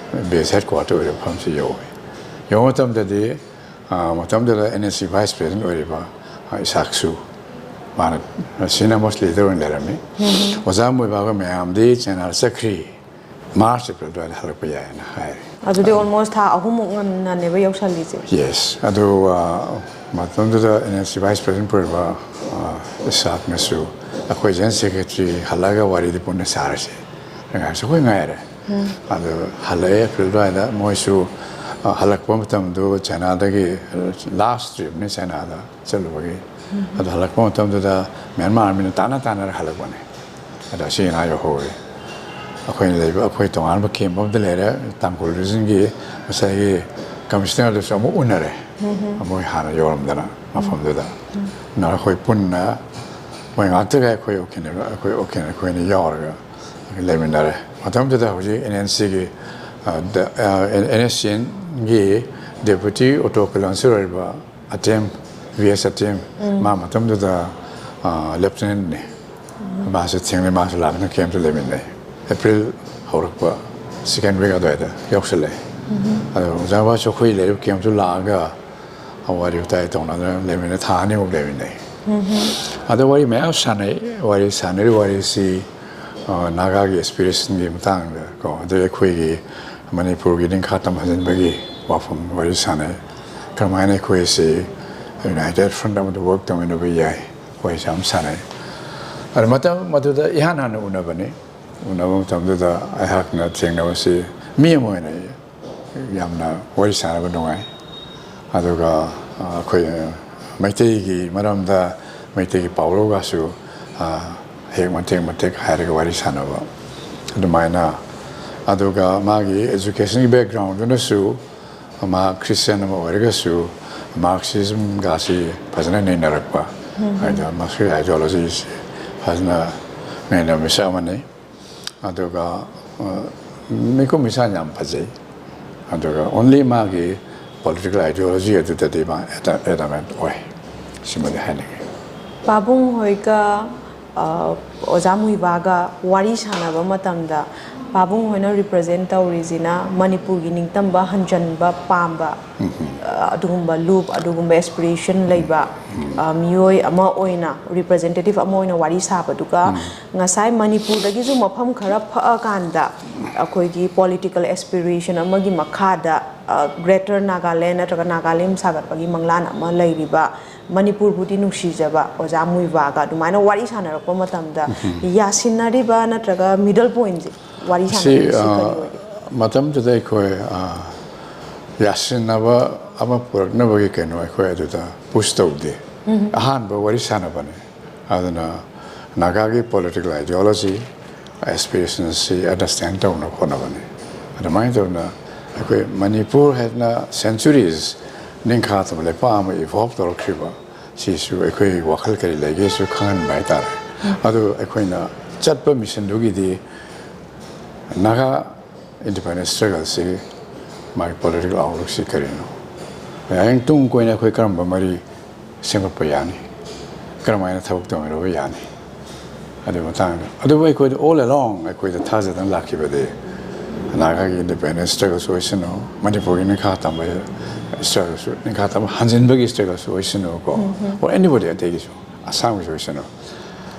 ꯕꯦꯁ ꯍꯦꯗ ꯀ꯭ꯋꯥꯇꯔ ꯑꯣꯏꯔꯤꯕ ꯃꯐꯝꯁꯤ ꯌꯧꯏ꯫ ꯌꯧꯕ ꯃꯇꯝꯗꯗꯤ, ꯑ, ꯃꯇꯝꯗꯨꯗ N N C vice president ꯑꯣꯏꯔꯤꯕ, ꯑ, ꯏꯁꯥꯛꯁꯨ ꯃꯥꯅ ꯁꯤꯅꯤꯌꯔ ꯃꯣꯁ ꯂꯤꯗꯔ ꯑꯣꯏꯅ ꯂꯩꯔꯝꯃꯤ꯫ ꯑꯣꯖꯥ ꯃꯣꯏꯕꯥꯒ ꯃꯌꯥꯝꯗꯤ ꯆꯥꯏꯅꯥꯗ ꯆꯠꯈ꯭ꯔꯤ, ꯃꯥꯔꯆ ꯑꯦꯄ꯭ꯔꯤꯜ ꯑꯗꯨꯋꯥꯏꯗ ꯍꯜꯂꯛꯄ ꯌꯥꯏꯅ ꯍꯥꯏꯔꯦ꯫ ꯑꯗꯨꯗꯤ ꯑꯣꯜꯃꯣꯁ ꯊꯥ ꯑꯍꯨꯝꯃꯨꯛ ꯉꯟꯅꯅꯦꯕ ꯌꯧꯁꯜꯂꯤꯁꯦ꯫ ꯌꯦꯁ, ꯑꯗꯨ ꯃꯇꯝꯗꯨꯗ and S C vice president ꯄꯨꯔꯤꯕ ꯏꯁꯥꯛꯅꯁꯨ ꯑꯩꯈꯣꯏ ꯖꯦꯅꯔꯦꯜ ꯁꯦꯀ꯭ꯔꯦꯇꯔꯤ ꯍꯜꯂꯛꯑꯒ ꯋꯥꯔꯤꯗꯤ ꯄꯨꯟꯅ ꯁꯥꯔꯁꯦ꯫ ꯉꯥꯏꯔꯁꯨ ꯑꯩꯈꯣꯏ ꯉꯥꯏꯔꯦ꯫ ꯑꯗꯨ ꯍꯜꯂꯛꯑꯦ ꯑꯦꯄ꯭ꯔꯤꯜ ꯑꯗꯨꯋꯥꯏꯗ꯫ ꯃꯣꯏꯁꯨ ꯍꯜꯂꯛꯄ ꯃꯇꯝꯗꯨ ꯆꯥꯏꯅꯥꯗꯒꯤ ꯂꯥꯁ ꯇ꯭ꯔꯤꯞꯅꯤ ꯆꯥꯏꯅꯥꯗ ꯆꯠꯂꯨꯕꯒꯤ꯫ ꯑꯗꯣ ꯍꯜꯂꯛꯄ ꯃꯇꯝꯗꯨꯗ ꯃ꯭ꯌꯥꯟꯃꯥꯔ ꯑꯥꯔꯃꯤꯅ ꯇꯥꯟꯅ ꯇꯥꯟꯅꯔ ꯍꯜꯂꯛꯄꯅꯦ꯫ ꯑꯗꯣ ꯑꯁꯤ ꯑꯅꯥ ꯌꯧꯍꯧꯔꯦ꯫ ꯑꯩꯈꯣꯏꯅ ꯂꯩꯕ, ꯑꯩꯈꯣꯏ ꯇꯣꯉꯥꯟꯕ ꯀꯦꯝꯞ ꯑꯃꯗ ꯂꯩꯔꯦ, ꯇꯥꯡꯈꯨꯜ ꯔꯤꯖꯟꯒꯤ ꯉꯁꯥꯏꯒꯤ ꯀꯃꯤꯁꯅꯔꯗꯨꯁꯨ ꯑꯃꯨꯛ ꯎꯅꯔꯦ꯫ ꯃꯣꯏ ꯍꯥꯟꯅ ꯌꯧꯔꯝꯗꯅ ꯃꯐꯝꯗꯨꯗ꯫ ꯑꯗꯨꯅ ꯑꯩꯈꯣꯏ ꯄꯨꯟꯅ ꯃꯣꯏ ꯉꯥꯛꯇꯒ ꯑꯩꯈꯣꯏ ꯑꯣꯀꯦꯅ, ꯑꯩꯈꯣꯏ ꯑꯣꯀꯦꯅ ꯑꯩꯈꯣꯏꯅ ꯌꯥꯎꯔꯒ ꯂꯩꯃꯤꯟꯅꯔꯦ꯫ ꯃꯇꯝꯗꯨꯗ ꯍꯧꯖꯤꯛ ꯑꯦꯟ ꯑꯦꯟ ꯁꯤꯒꯤ ꯑꯦꯟ ꯑꯦꯁ ꯁꯤ ꯑꯦꯟꯒꯤ ꯗꯦꯄꯨꯇꯤ ꯑꯣꯇꯣ ꯀꯂꯥꯟꯁꯔ ꯑꯣꯏꯔꯤꯕ ꯑꯇꯦꯝ, ꯚꯤ ꯑꯦꯁ ꯑꯇꯦꯝ, ꯃꯥ ꯃꯇꯝꯗꯨꯗ ꯂꯦꯐꯇꯤꯅꯦꯟꯅꯤ꯫ ꯃꯥꯁꯨ ꯊꯦꯡꯅꯩ, ꯃꯥꯁꯨ ꯂꯥꯛꯇꯅ ꯀꯦꯝꯞꯇ ꯂꯩꯃꯤꯟꯅꯩ꯫ ꯑꯦꯄ꯭ꯔꯤꯜ ꯍꯧꯔꯛꯄ ꯁꯦꯀꯦꯟ ꯋꯤꯛ ꯑꯗꯨꯋꯥꯏꯗ ꯌꯧꯁꯜꯂꯛꯑꯦ꯫ ꯑꯗꯣ ꯑꯣꯖꯥ ꯕꯥꯁꯨ ꯑꯩꯈꯣꯏ ꯂꯩꯔꯤꯕ ꯀꯦꯝꯞꯇꯨ ꯂꯥꯛꯑꯒ ꯋꯥꯔꯤ ꯋꯥꯇꯥꯏ ꯇꯧꯅꯗꯅ ꯂꯩꯃꯤꯟꯅꯩ, ꯊꯥ ꯑꯅꯤꯃꯨꯛ ꯂꯩꯃꯤꯟꯅꯩ꯫ ꯑꯗꯣ ꯋꯥꯔꯤ ꯃꯌꯥꯝ ꯁꯥꯟꯅꯩ꯫ ꯋꯥꯔꯤ ꯁꯥꯟꯅꯔꯤ ꯋꯥꯔꯤꯁꯤ ꯅꯥꯒꯥꯒꯤ ꯑꯦꯁꯄꯤꯔꯦꯁꯟꯒꯤ ꯃꯇꯥꯡꯗ ꯀꯣ, ꯑꯗꯩ ꯑꯩꯈꯣꯏꯒꯤ ꯃꯅꯤꯄꯨꯔꯒꯤ ꯅꯤꯡꯈꯥ ꯇꯝꯍꯟꯕꯒꯤ ꯋꯥꯐꯝ ꯋꯥꯔꯤ ꯁꯥꯟꯅꯩ꯫ ꯀꯔꯝꯍꯥꯏꯅ ꯑꯩꯈꯣꯏꯁꯤ ꯌꯨꯅꯥꯏꯇꯦꯠ ꯐ꯭ꯔꯟꯠ ꯑꯃꯗ ꯋꯔꯛ ꯇꯧꯃꯤꯟꯅꯕ ꯌꯥꯏ, ꯋꯥꯔꯤꯁꯤ ꯌꯥꯝ ꯁꯥꯟꯅꯩ꯫ ꯑꯗꯨ ꯃꯇꯝ ꯃꯗꯨꯗ ꯏꯍꯥꯟ ꯍꯥꯟꯅ ꯎꯅꯕꯅꯤ꯫ ꯎꯅꯕ ꯃꯇꯝꯗꯨꯗ ꯑꯩꯍꯥꯛꯅ ꯊꯦꯡꯅꯕꯁꯤ ꯃꯤ ꯑꯃ ꯑꯣꯏꯅ ꯌꯥꯝꯅ ꯋꯥꯔꯤ ꯁꯥꯟꯅꯕ ꯅꯨꯡꯉꯥꯏ꯫ ꯑꯗꯨꯒ ꯑꯩꯈꯣꯏ ꯃꯩꯇꯩꯒꯤ ꯃꯔꯝꯗ, ꯃꯩꯇꯩꯒꯤ ꯄꯥꯎꯔꯧꯒꯁꯨ ꯍꯦꯛ ꯃꯇꯦꯛ ꯃꯇꯦꯛ ꯍꯥꯏꯔꯒ ꯋꯥꯔꯤ ꯁꯥꯟꯅꯕ ꯑꯗꯨꯃꯥꯏꯅ꯫ ꯑꯗꯨꯒ ꯃꯥꯒꯤ ꯑꯦꯖꯨꯀꯦꯁꯟꯒꯤ ꯕꯦꯛꯒ꯭ꯔꯥꯎꯟꯗꯨꯅꯁꯨ ꯃꯥ ꯈ꯭ꯔꯤꯁꯇꯤꯌꯥꯟ ꯑꯃ ꯑꯣꯏꯔꯒꯁꯨ ꯃꯥꯔꯛꯁꯤꯖꯝꯒꯁꯤ ꯐꯖꯅ ꯅꯩꯅꯔꯛꯄ꯫ ꯍꯥꯏꯗꯤ ꯃꯥꯔꯛꯁꯀꯤ ꯑꯥꯏꯗꯤꯌꯣꯂꯣꯖꯤꯁꯤ ꯐꯖꯅ ꯅꯩꯅꯕ ꯃꯤꯁꯛ ꯑꯃꯅꯤ꯫ ꯑꯗꯨꯒ ꯃꯤꯀꯨꯞ ꯃꯤꯁꯥ ꯌꯥꯝ ꯐꯖꯩ꯫ ꯑꯗꯨꯒ ꯑꯣꯟꯂꯤ ꯃꯥꯒꯤ ꯄꯣꯂꯤꯇꯤꯀꯦꯜ ꯑꯥꯏꯗꯤꯌꯣꯂꯣꯖꯤ ꯑꯗꯨꯗꯗꯤ ꯃꯥ ꯑꯦꯗꯥꯃꯦꯟꯠ ꯑꯣꯏ꯫ ꯁꯤꯃꯗꯤ ꯍꯥꯏꯅꯤꯡꯉꯤ꯫ ꯄꯥꯕꯨꯡ ꯍꯣꯏꯒ ꯑꯣꯖꯥ ꯃꯨꯏꯕꯥꯒ ꯋꯥꯔꯤ ꯁꯥꯟꯅꯕ ꯃꯇꯝꯗ ꯄꯥꯕꯨꯡ ꯍꯣꯏꯅ represent ꯇꯧꯔꯤꯁꯤꯅ ꯃꯅꯤꯄꯨꯔꯒꯤ ꯅꯤꯡꯇꯝꯕ ꯍꯟꯖꯟꯕ ꯄꯥꯝꯕ, ꯑ, ꯑꯗꯨꯒꯨꯝꯕ ꯂꯨꯞ, ꯑꯗꯨꯒꯨꯝꯕ aspiration ꯂꯩꯕ, ꯑ, ꯃꯤꯑꯣꯏ ꯑꯃ ꯑꯣꯏꯅ, representative ꯑꯃ ꯑꯣꯏꯅ ꯋꯥꯔꯤ ꯁꯥꯕꯗꯨꯒ, ꯉꯁꯥꯏ ꯃꯅꯤꯄꯨꯔꯗꯒꯤꯁꯨ ꯃꯐꯝ ꯈꯔ ꯐꯛꯑꯀꯥꯟꯗ ꯑꯩꯈꯣꯏꯒꯤ political aspiration ꯑꯃꯒꯤ ꯃꯈꯥꯗ, ꯑ, Greater Nagaland ꯅꯠꯇ꯭ꯔꯒ ꯅꯥꯒꯥꯂꯦꯟ ꯁꯥꯒꯠꯄꯒꯤ ꯃꯪꯂꯥꯟ ꯑꯃ ꯂꯩꯔꯤꯕ ꯃꯅꯤꯄꯨꯔꯕꯨꯗꯤ ꯅꯨꯡꯁꯤꯖꯕ ꯑꯣꯖꯥ ꯃꯨꯏꯕꯥꯒ ꯑꯗꯨꯃꯥꯏꯅ ꯋꯥꯔꯤ ꯁꯥꯟꯅꯔꯛꯄ ꯃꯇꯝꯗ ꯌꯥꯁꯤꯟꯅꯔꯤꯕ ꯅꯠꯇ꯭ꯔꯒ middle pointꯁꯦ ꯋꯥꯔꯤ ꯁꯤ, ꯁꯥꯟꯅꯔꯤꯁꯤ ꯀꯔꯤ ꯑ, ꯑꯣꯏꯒꯦ? ꯃꯇꯝꯗꯨꯗ ꯑꯩꯈꯣꯏ, ꯑ, ꯌꯥꯁꯤꯟꯅꯕ ꯑꯃ ꯄꯨꯔꯛꯅꯕꯒꯤ ꯀꯩꯅꯣ ꯑꯩꯈꯣꯏ ꯑꯗꯨꯗ push ꯇꯧꯗꯦ꯫ ꯑꯍꯥꯟꯕ ꯋꯥꯔꯤ ꯁꯥꯟꯅꯕꯅꯤ꯫ ꯑꯗꯨꯅ ꯅꯥꯒꯥꯒꯤ political ideology, aspirationꯁꯤ understand ꯇꯧꯅꯕ ꯍꯣꯠꯅꯕꯅꯤ꯫ ꯑꯗꯨꯃꯥꯏꯅ ꯇꯧꯅ ꯑꯩꯈꯣꯏ ꯃꯅꯤꯄꯨꯔ ꯍꯥꯏꯗꯅ centuries ꯅꯤꯡꯈꯥ ꯇꯝꯕ ꯂꯩꯄꯥꯛ ꯑꯃ evolve ꯇꯧꯔꯛꯈꯤꯕ, ꯁꯤꯁꯨ ꯑꯩꯈꯣꯏ ꯋꯥꯈꯜ ꯀꯔꯤ ꯂꯩꯒꯦꯁꯨ ꯈꯪꯍꯟꯕ ꯍꯥꯏꯇꯥꯔꯦ꯫ ꯑꯗꯨ ꯑꯩꯈꯣꯏꯅ ꯆꯠꯄ missionꯗꯨꯒꯤꯗꯤ ꯅꯥꯒꯥ independence struggleꯁꯤ ꯃꯥꯒꯤ political outlookꯁꯤ ꯀꯔꯤꯅꯣ? ꯍꯌꯦꯡ ꯇꯨꯡ ꯀꯣꯏꯅ ꯑꯩꯈꯣꯏ ꯀꯔꯝꯕ ꯃꯔꯤ ꯁꯦꯝꯒꯠꯄ ꯌꯥꯅꯤ? ꯀꯔꯝꯍꯥꯏꯅ ꯊꯕꯛ ꯇꯧꯃꯤꯟꯅꯕ ꯌꯥꯅꯤ? ꯑꯗꯨꯒꯤ ꯃꯇꯥꯡꯗ꯫ ꯑꯗꯨꯕꯨ ꯑꯩꯈꯣꯏꯗ all along ꯑꯩꯈꯣꯏꯗ ꯊꯥꯖꯗꯅ ꯂꯥꯛꯈꯤꯕꯗꯤ ꯅꯥꯒꯥꯒꯤ independence struggleꯁꯨ ꯑꯣꯏꯁꯅꯨ, ꯃꯅꯤꯄꯨꯔꯒꯤ ꯅꯤꯡꯈꯥ ꯇꯝꯕ struggleꯁꯨ, ꯅꯤꯡꯈꯥ ꯇꯝꯕ ꯍꯟꯖꯤꯟꯕꯒꯤ struggleꯁꯨ ꯑꯣꯏꯁꯅꯨꯀꯣ, or anybody ꯑꯇꯩꯒꯤꯁꯨ, ꯑꯁꯥꯝꯒꯤꯁꯨ ꯑꯣꯏꯁꯅꯨ꯫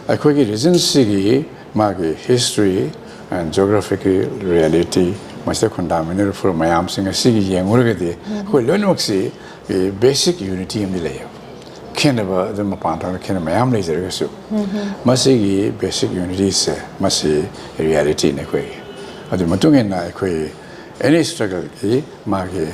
ꯑꯩꯈꯣꯏꯒꯤ regionꯁꯤꯒꯤ ꯃꯥꯒꯤ history and geographyꯒꯤ reality, ꯃꯁꯤꯗ ꯈꯨꯟꯗꯥꯃꯤꯟꯅꯔꯤꯕ ꯐꯨꯔꯨꯞ ꯃꯌꯥꯝꯁꯤꯡ ꯑꯁꯤꯒꯤ ꯌꯦꯡꯉꯨꯔꯒꯗꯤ ꯑꯩꯈꯣꯏ ꯂꯣꯏꯅꯃꯛꯁꯤ basic unity ꯑꯃꯗꯤ ꯂꯩꯌꯦꯕ꯫ ꯈꯦꯠꯅꯕ ꯑꯗꯨꯝ ꯃꯄꯥꯟ ꯊꯣꯛꯅ ꯈꯦꯠꯅꯕ ꯃꯌꯥꯝ ꯂꯩꯖꯔꯒꯁꯨ, ꯃꯁꯤꯒꯤ basic unityꯁꯦ, ꯃꯁꯤ realityꯅꯤ ꯑꯩꯈꯣꯏꯒꯤ꯫ ꯑꯗꯨꯒꯤ ꯃꯇꯨꯡ ꯏꯟꯅ ꯑꯩꯈꯣꯏ any struggleꯒꯤ ꯃꯥꯒꯤ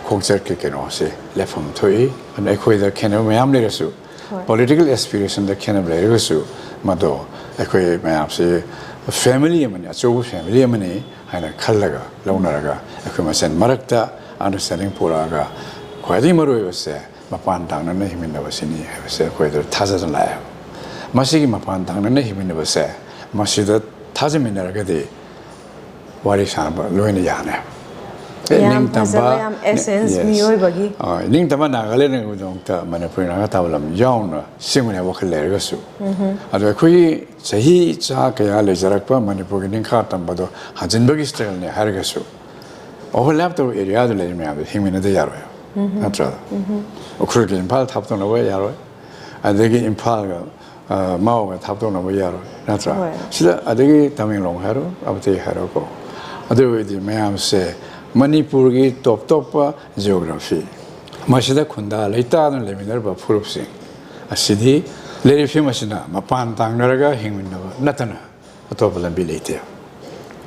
ꯈꯣꯡꯆꯠꯀꯤ ꯀꯩꯅꯣꯁꯦ ꯂꯦꯞꯐꯝ ꯊꯣꯛꯏ꯫ ꯑꯗꯨꯅ ꯑꯩꯈꯣꯏꯗ ꯈꯦꯠꯅꯕ ꯃꯌꯥꯝ ꯂꯩꯔꯁꯨ, ꯍꯣꯏ꯫ Political aspirationꯗ ꯈꯦꯠꯅꯕ ꯂꯩꯔꯒꯁꯨ, ꯃꯗꯣ ꯑꯩꯈꯣꯏ ꯃꯌꯥꯝꯁꯦ family ꯑꯃꯅꯤ, ꯑꯆꯧꯕ family ꯑꯃꯅꯤ ꯍꯥꯏꯅ ꯈꯜꯂꯒ, ꯂꯧꯅꯔꯒ, ꯑꯩꯈꯣꯏ ꯃꯁꯦꯟ ꯃꯔꯛꯇ understanding ꯄꯨꯔꯛꯑꯒ, ꯈ꯭ꯋꯥꯏꯗꯒꯤ ꯃꯔꯨꯑꯣꯏꯕꯁꯦ ꯃꯄꯥꯟ ꯇꯥꯡꯅꯅ ꯍꯤꯡꯃꯤꯟꯅꯕꯁꯤꯅꯤ ꯍꯥꯏꯕꯁꯦ ꯑꯩꯈꯣꯏꯗ ꯊꯥꯖꯗꯨꯅ ꯂꯥꯛꯑꯦꯕ꯫ ꯃꯁꯤꯒꯤ ꯃꯄꯥꯟ ꯇꯥꯡꯅꯅ ꯍꯤꯡꯃꯤꯟꯅꯕꯁꯦ, ꯃꯁꯤꯗ ꯊꯥꯖꯃꯤꯟꯅꯔꯒꯗꯤ ꯋꯥꯔꯤ ꯁꯥꯅꯕ ꯂꯣꯏꯅ ꯌꯥꯅꯤ꯫ ꯌꯥꯝ ꯐꯖꯕ, ꯌꯥꯝ essence, yes, ꯃꯤꯑꯣꯏꯕꯒꯤ꯫ ꯑ, ꯅꯤꯡꯇꯝꯕ ꯅꯥꯒꯥꯂꯦꯟꯒꯤꯗꯃꯛꯇ ꯃꯅꯤꯄꯨꯔꯤ ꯅꯥꯒꯥ ꯊꯥꯕ ꯂꯝ ꯌꯥꯎꯅ ꯁꯦꯝꯒꯅꯤ ꯍꯥꯏꯕ ꯋꯥꯈꯜ ꯂꯩꯔꯒꯁꯨ, ꯑꯗꯣ ꯑꯩꯈꯣꯏꯒꯤ ꯆꯍꯤ ꯆꯥ ꯀꯌꯥ ꯂꯩꯖꯔꯛꯄ ꯃꯅꯤꯄꯨꯔꯒꯤ ꯅꯤꯡꯈꯥ ꯇꯝꯕꯗꯣ ꯍꯟꯖꯤꯟꯕꯒꯤ struggle ꯅꯦ ꯍꯥꯏꯔꯒꯁꯨ, overlap ꯇꯧꯕ area ꯗ ꯂꯩꯔꯤ ꯃꯌꯥꯝꯗꯣ ꯍꯤꯡꯃꯤꯟꯅꯗ ꯌꯥꯔꯣꯏ, ꯅꯠꯇ꯭ꯔꯥ? ꯎꯈ꯭ꯔꯨꯜꯒꯤ ꯏꯝꯐꯥꯜ ꯊꯥꯞꯇꯣꯛꯅꯕ ꯌꯥꯔꯣꯏ, ꯑꯗꯒꯤ ꯏꯝꯐꯥꯜꯒ, ꯑ, ꯃꯥꯎꯒ ꯊꯥꯞꯇꯣꯛꯅꯕ ꯌꯥꯔꯣꯏ, ꯅꯠꯇ꯭ꯔꯥ? ꯍꯣꯏ꯫ ꯁꯤꯗ ꯑꯗꯒꯤ ꯇꯃꯦꯡꯂꯣꯡ ꯍꯥꯏꯔꯣ, ꯑꯕꯇꯩ ꯍꯥꯏꯔꯣꯀꯣ, ꯑꯗꯨ ꯑꯣꯏꯔꯗꯤ ꯃꯌꯥꯝꯁꯦ ꯃꯅꯤꯄꯨꯔꯒꯤ ꯇꯣꯞ ꯇꯣꯞꯄ geography, ꯃꯁꯤꯗ ꯈꯨꯟꯗꯥ ꯂꯩꯇꯥꯗꯅ ꯂꯩꯃꯤꯟꯅꯔꯤꯕ ꯐꯨꯔꯨꯞꯁꯤꯡ ꯑꯁꯤꯗꯤ ꯂꯩꯔꯤꯕ ꯐꯤꯕꯝ ꯑꯁꯤꯅ ꯃꯄꯥꯟ ꯇꯥꯡꯅꯔꯒ ꯍꯤꯡꯃꯤꯟꯅꯕ ꯅꯠꯇꯅ ꯑꯇꯣꯞꯄ ꯂꯝꯕꯤ ꯂꯩꯇꯦ꯫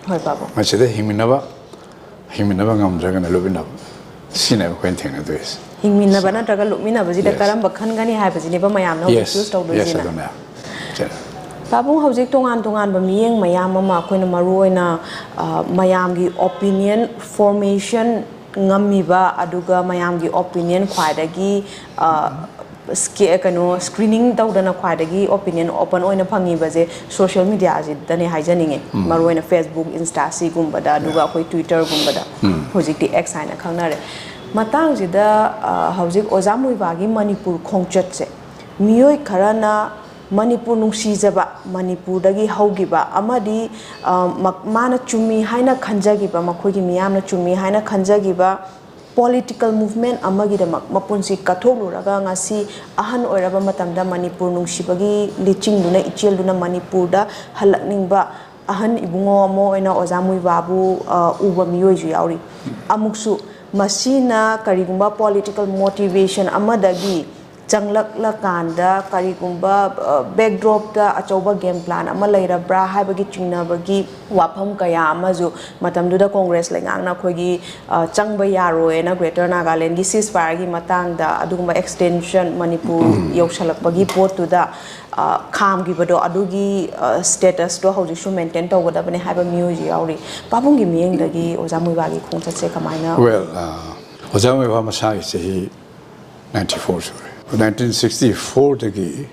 ꯍꯣꯏ, ꯄꯥꯕꯨꯡ꯫ ꯃꯁꯤꯗ ꯍꯤꯡꯃꯤꯟꯅꯕ, ꯍꯤꯡꯃꯤꯟꯅꯕ ꯉꯝꯗ꯭ꯔꯒꯅ ꯂꯨꯞꯃꯤꯟꯅꯕ, ꯁꯤꯅꯦꯕ ꯑꯩꯈꯣꯏꯅ ꯊꯦꯡꯅꯗꯣꯏꯁꯦ꯫ ꯍꯤꯡꯃꯤꯟꯅꯕ ꯅꯠꯇ꯭ꯔꯒ ꯂꯨꯞꯃꯤꯟꯅꯕꯁꯤꯗ, yes, ꯀꯔꯝꯕ ꯈꯟꯒꯅꯤ ꯍꯥꯏꯕꯁꯤꯅꯦꯕ ꯃꯌꯥꯝꯅ ꯍꯧꯖꯤꯛ, yes, choose ꯇꯧꯗꯣꯏꯁꯤꯅ꯫ Yes, ꯑꯗꯨꯅꯦ꯫ ꯁꯦ꯫ ꯄꯥꯕꯨꯡ, ꯍꯧꯖꯤꯛ ꯇꯣꯉꯥꯟ ꯇꯣꯉꯥꯟꯕ ꯃꯤꯠꯌꯦꯡ ꯃꯌꯥꯝ ꯑꯃ ꯑꯩꯈꯣꯏꯅ ꯃꯔꯨꯑꯣꯏꯅ, ꯑ, ꯃꯌꯥꯝꯒꯤ opinion formation ꯉꯝꯃꯤꯕ, ꯑꯗꯨꯒ ꯃꯌꯥꯝꯒꯤ opinion ꯈ꯭ꯋꯥꯏꯗꯒꯤ, ꯑ, ꯁ꯭ꯀꯦ-, ꯀꯩꯅꯣ, screening ꯇꯧꯗꯅ ꯈ꯭ꯋꯥꯏꯗꯒꯤ opinion open ꯑꯣꯏꯅ ꯐꯪꯉꯤꯕꯁꯦ social media ꯁꯤꯗꯅꯦ ꯍꯥꯏꯖꯅꯤꯡꯉꯦ꯫ ꯎꯝ꯫ ꯃꯔꯨꯑꯣꯏꯅ Facebook, Insta ꯁꯤꯒꯨꯝꯕꯗ, ꯑꯗꯨꯒ, ꯎꯝ, ꯑꯩꯈꯣꯏ Twitter ꯒꯨꯝꯕꯗ, ꯎꯝ, ꯍꯧꯖꯤꯛꯇꯤ X ꯍꯥꯏꯅ ꯈꯪꯅꯔꯦ꯫ ꯃꯇꯥꯡꯁꯤꯗ, ꯑ, ꯍꯧꯖꯤꯛ ꯑꯣꯖꯥ ꯃꯨꯏꯕꯥꯒꯤ ꯃꯅꯤꯄꯨꯔ ꯈꯣꯡꯆꯠꯁꯦ ꯃꯤꯑꯣꯏ ꯈꯔꯅ ꯃꯅꯤꯄꯨꯔ ꯅꯨꯡꯁꯤꯖꯕ, ꯃꯅꯤꯄꯨꯔꯗꯒꯤ ꯍꯧꯈꯤꯕ ꯑꯃꯗꯤ, ꯑ, ꯃ-, ꯃꯥꯅ ꯆꯨꯝꯃꯤ ꯍꯥꯏꯅ ꯈꯟꯖꯈꯤꯕ, ꯃꯈꯣꯏꯒꯤ ꯃꯤꯌꯥꯝꯅ ꯆꯨꯝꯃꯤ ꯍꯥꯏꯅ ꯈꯟꯖꯈꯤꯕ political movement ꯑꯃꯒꯤꯗꯃꯛ ꯃꯄꯨꯟꯁꯤ ꯀꯠꯊꯣꯛꯂꯨꯔꯒ ꯉꯁꯤ ꯑꯍꯟ ꯑꯣꯏꯔꯕ ꯃꯇꯝꯗ ꯃꯅꯤꯄꯨꯔ ꯅꯨꯡꯁꯤꯕꯒꯤ ꯂꯤꯆꯤꯡꯗꯨꯅ, ꯏꯆꯦꯜꯗꯨꯅ ꯃꯅꯤꯄꯨꯔꯗ ꯍꯜꯂꯛꯅꯤꯡꯕ ꯑꯍꯟ ꯏꯕꯨꯡꯉꯣ ꯑꯃ ꯑꯣꯏꯅ ꯑꯣꯖꯥ ꯃꯨꯏꯕꯥꯕꯨ, ꯑ, ꯎꯕ ꯃꯤꯑꯣꯏꯁꯨ ꯌꯥꯎꯔꯤ꯫ ꯑꯃꯨꯛꯁꯨ ꯃꯁꯤꯅ ꯀꯔꯤꯒꯨꯝꯕ political motivation ꯑꯃꯗꯒꯤ ꯆꯪꯂꯛꯂꯀꯥꯟꯗ ꯀꯔꯤꯒꯨꯝꯕ, ꯑ, backdrop ꯇ ꯑꯆꯧꯕ game plan ꯑꯃ ꯂꯩꯔꯕ꯭ꯔꯥ ꯍꯥꯏꯕꯒꯤ ꯆꯤꯡꯅꯕꯒꯤ ꯋꯥꯐꯝ ꯀꯌꯥ ꯑꯃꯁꯨ ꯃꯇꯝꯗꯨꯗ Congress ꯂꯩꯉꯥꯛꯅ ꯑꯩꯈꯣꯏꯒꯤ, ꯑ, ꯆꯪꯕ ꯌꯥꯔꯣꯏꯅ Greater Nagaland ꯒꯤ ceasefire ꯒꯤ ꯃꯇꯥꯡꯗ ꯑꯗꯨꯒꯨꯝꯕ extension ꯃꯅꯤꯄꯨꯔ ꯌꯧꯁꯜꯂꯛꯄꯒꯤ ꯄꯣꯠꯇꯨꯗ, ꯑ, ꯈꯥꯝꯈꯤꯕꯗꯣ, ꯑꯗꯨꯒꯤ, ꯑ, status ꯇꯣ ꯍꯧꯖꯤꯛꯁꯨ maintain ꯇꯧꯒꯗꯕꯅꯦ ꯍꯥꯏꯕ ꯃꯤꯑꯣꯏꯁꯨ ꯌꯥꯎꯔꯤ꯫ ꯄꯥꯕꯨꯡꯒꯤ ꯃꯤꯠꯌꯦꯡꯗꯒꯤ ꯑꯣꯖꯥ ꯃꯨꯏꯕꯥꯒꯤ ꯈꯣꯡꯆꯠꯁꯦ ꯀꯃꯥꯏꯅ? Well, ꯑ, ꯑꯣꯖꯥ ꯃꯨꯏꯕꯥ ꯃꯁꯥꯒꯤ ꯆꯍꯤ ninety four ꯁꯨꯔꯦ꯫ Nineteen sixty four ꯗꯒꯤ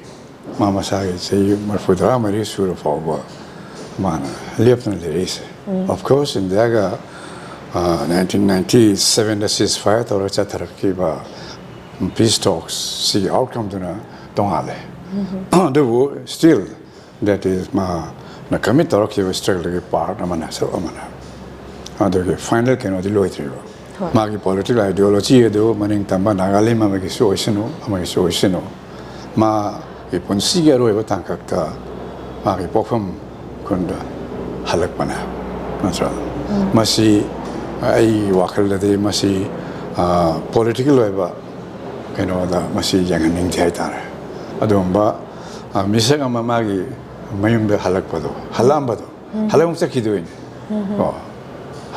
ꯃꯥ ꯃꯁꯥꯒꯤ ꯆꯍꯤ ꯃꯔꯤꯐꯨ ꯇꯔꯥ ꯃꯔꯤ ꯁꯨꯔ ꯐꯥꯎꯕ ꯃꯥꯅ ꯂꯦꯞꯇꯅ ꯂꯩꯔꯛꯏꯁꯦ꯫ ꯎꯝ꯫ Of course, ꯏꯟꯗꯤꯌꯥꯒ ꯅꯥꯏꯟꯇꯤꯟ ꯅꯥꯏꯟꯇꯤ ꯁꯕꯦꯟꯗ ceasefire ꯇꯧꯔꯒ ꯆꯠꯊꯔꯛꯈꯤꯕ peace talks ꯁꯤꯒꯤ outcomeꯗꯨꯅ ꯇꯣꯉꯥꯜꯂꯦ꯫ ꯑꯗꯨꯕꯨ still that is ꯃꯥꯅ commit ꯇꯧꯔꯛꯈꯤꯕ struggleꯒꯤ part ꯑꯃꯅ, ꯁꯔꯨꯛ ꯑꯃꯅ꯫ ꯑꯗꯨꯒꯤ final ꯀꯩꯅꯣꯗꯤ ꯂꯣꯏꯗ꯭ꯔꯤꯕ꯫ ꯃꯥꯒꯤ political ideology ꯑꯗꯨ ꯃꯅꯤꯡ ꯇꯝꯕ ꯅꯥꯒꯥꯂꯦꯟ ꯑꯃꯒꯤꯁꯨ ꯑꯣꯏꯁꯅꯨ, ꯑꯃꯒꯤꯁꯨ ꯑꯣꯏꯁꯅꯨ, ꯃꯥꯒꯤ ꯄꯨꯟꯁꯤꯒꯤ ꯑꯔꯣꯏꯕ ꯇꯥꯡꯀꯛꯇ ꯃꯥꯒꯤ ꯄꯣꯛꯐꯝ ꯈꯨꯟꯗ ꯍꯜꯂꯛꯄꯅꯦ, ꯅꯠꯇ꯭ꯔꯥ? ꯃꯁꯤ ꯑꯩꯒꯤ ꯋꯥꯈꯜꯗꯗꯤ ꯃꯁꯤ political ꯑꯣꯏꯕ ꯀꯩꯅꯣꯗ ꯃꯁꯤ ꯌꯦꯡꯍꯟꯅꯤꯡꯗꯦ ꯍꯥꯏꯇꯥꯔꯦ꯫ ꯑꯗꯨꯒꯨꯝꯕ ꯃꯤꯁꯛ ꯑꯃ ꯃꯥꯒꯤ ꯃꯌꯨꯝꯗ ꯍꯜꯂꯛꯄꯗꯣ, ꯍꯜꯂꯛꯑꯝꯕꯗꯣ, ꯍꯜꯂꯛ ꯑꯃꯨꯛ ꯆꯠꯈꯤꯗꯣꯏꯅꯤ꯫ ꯀꯣ,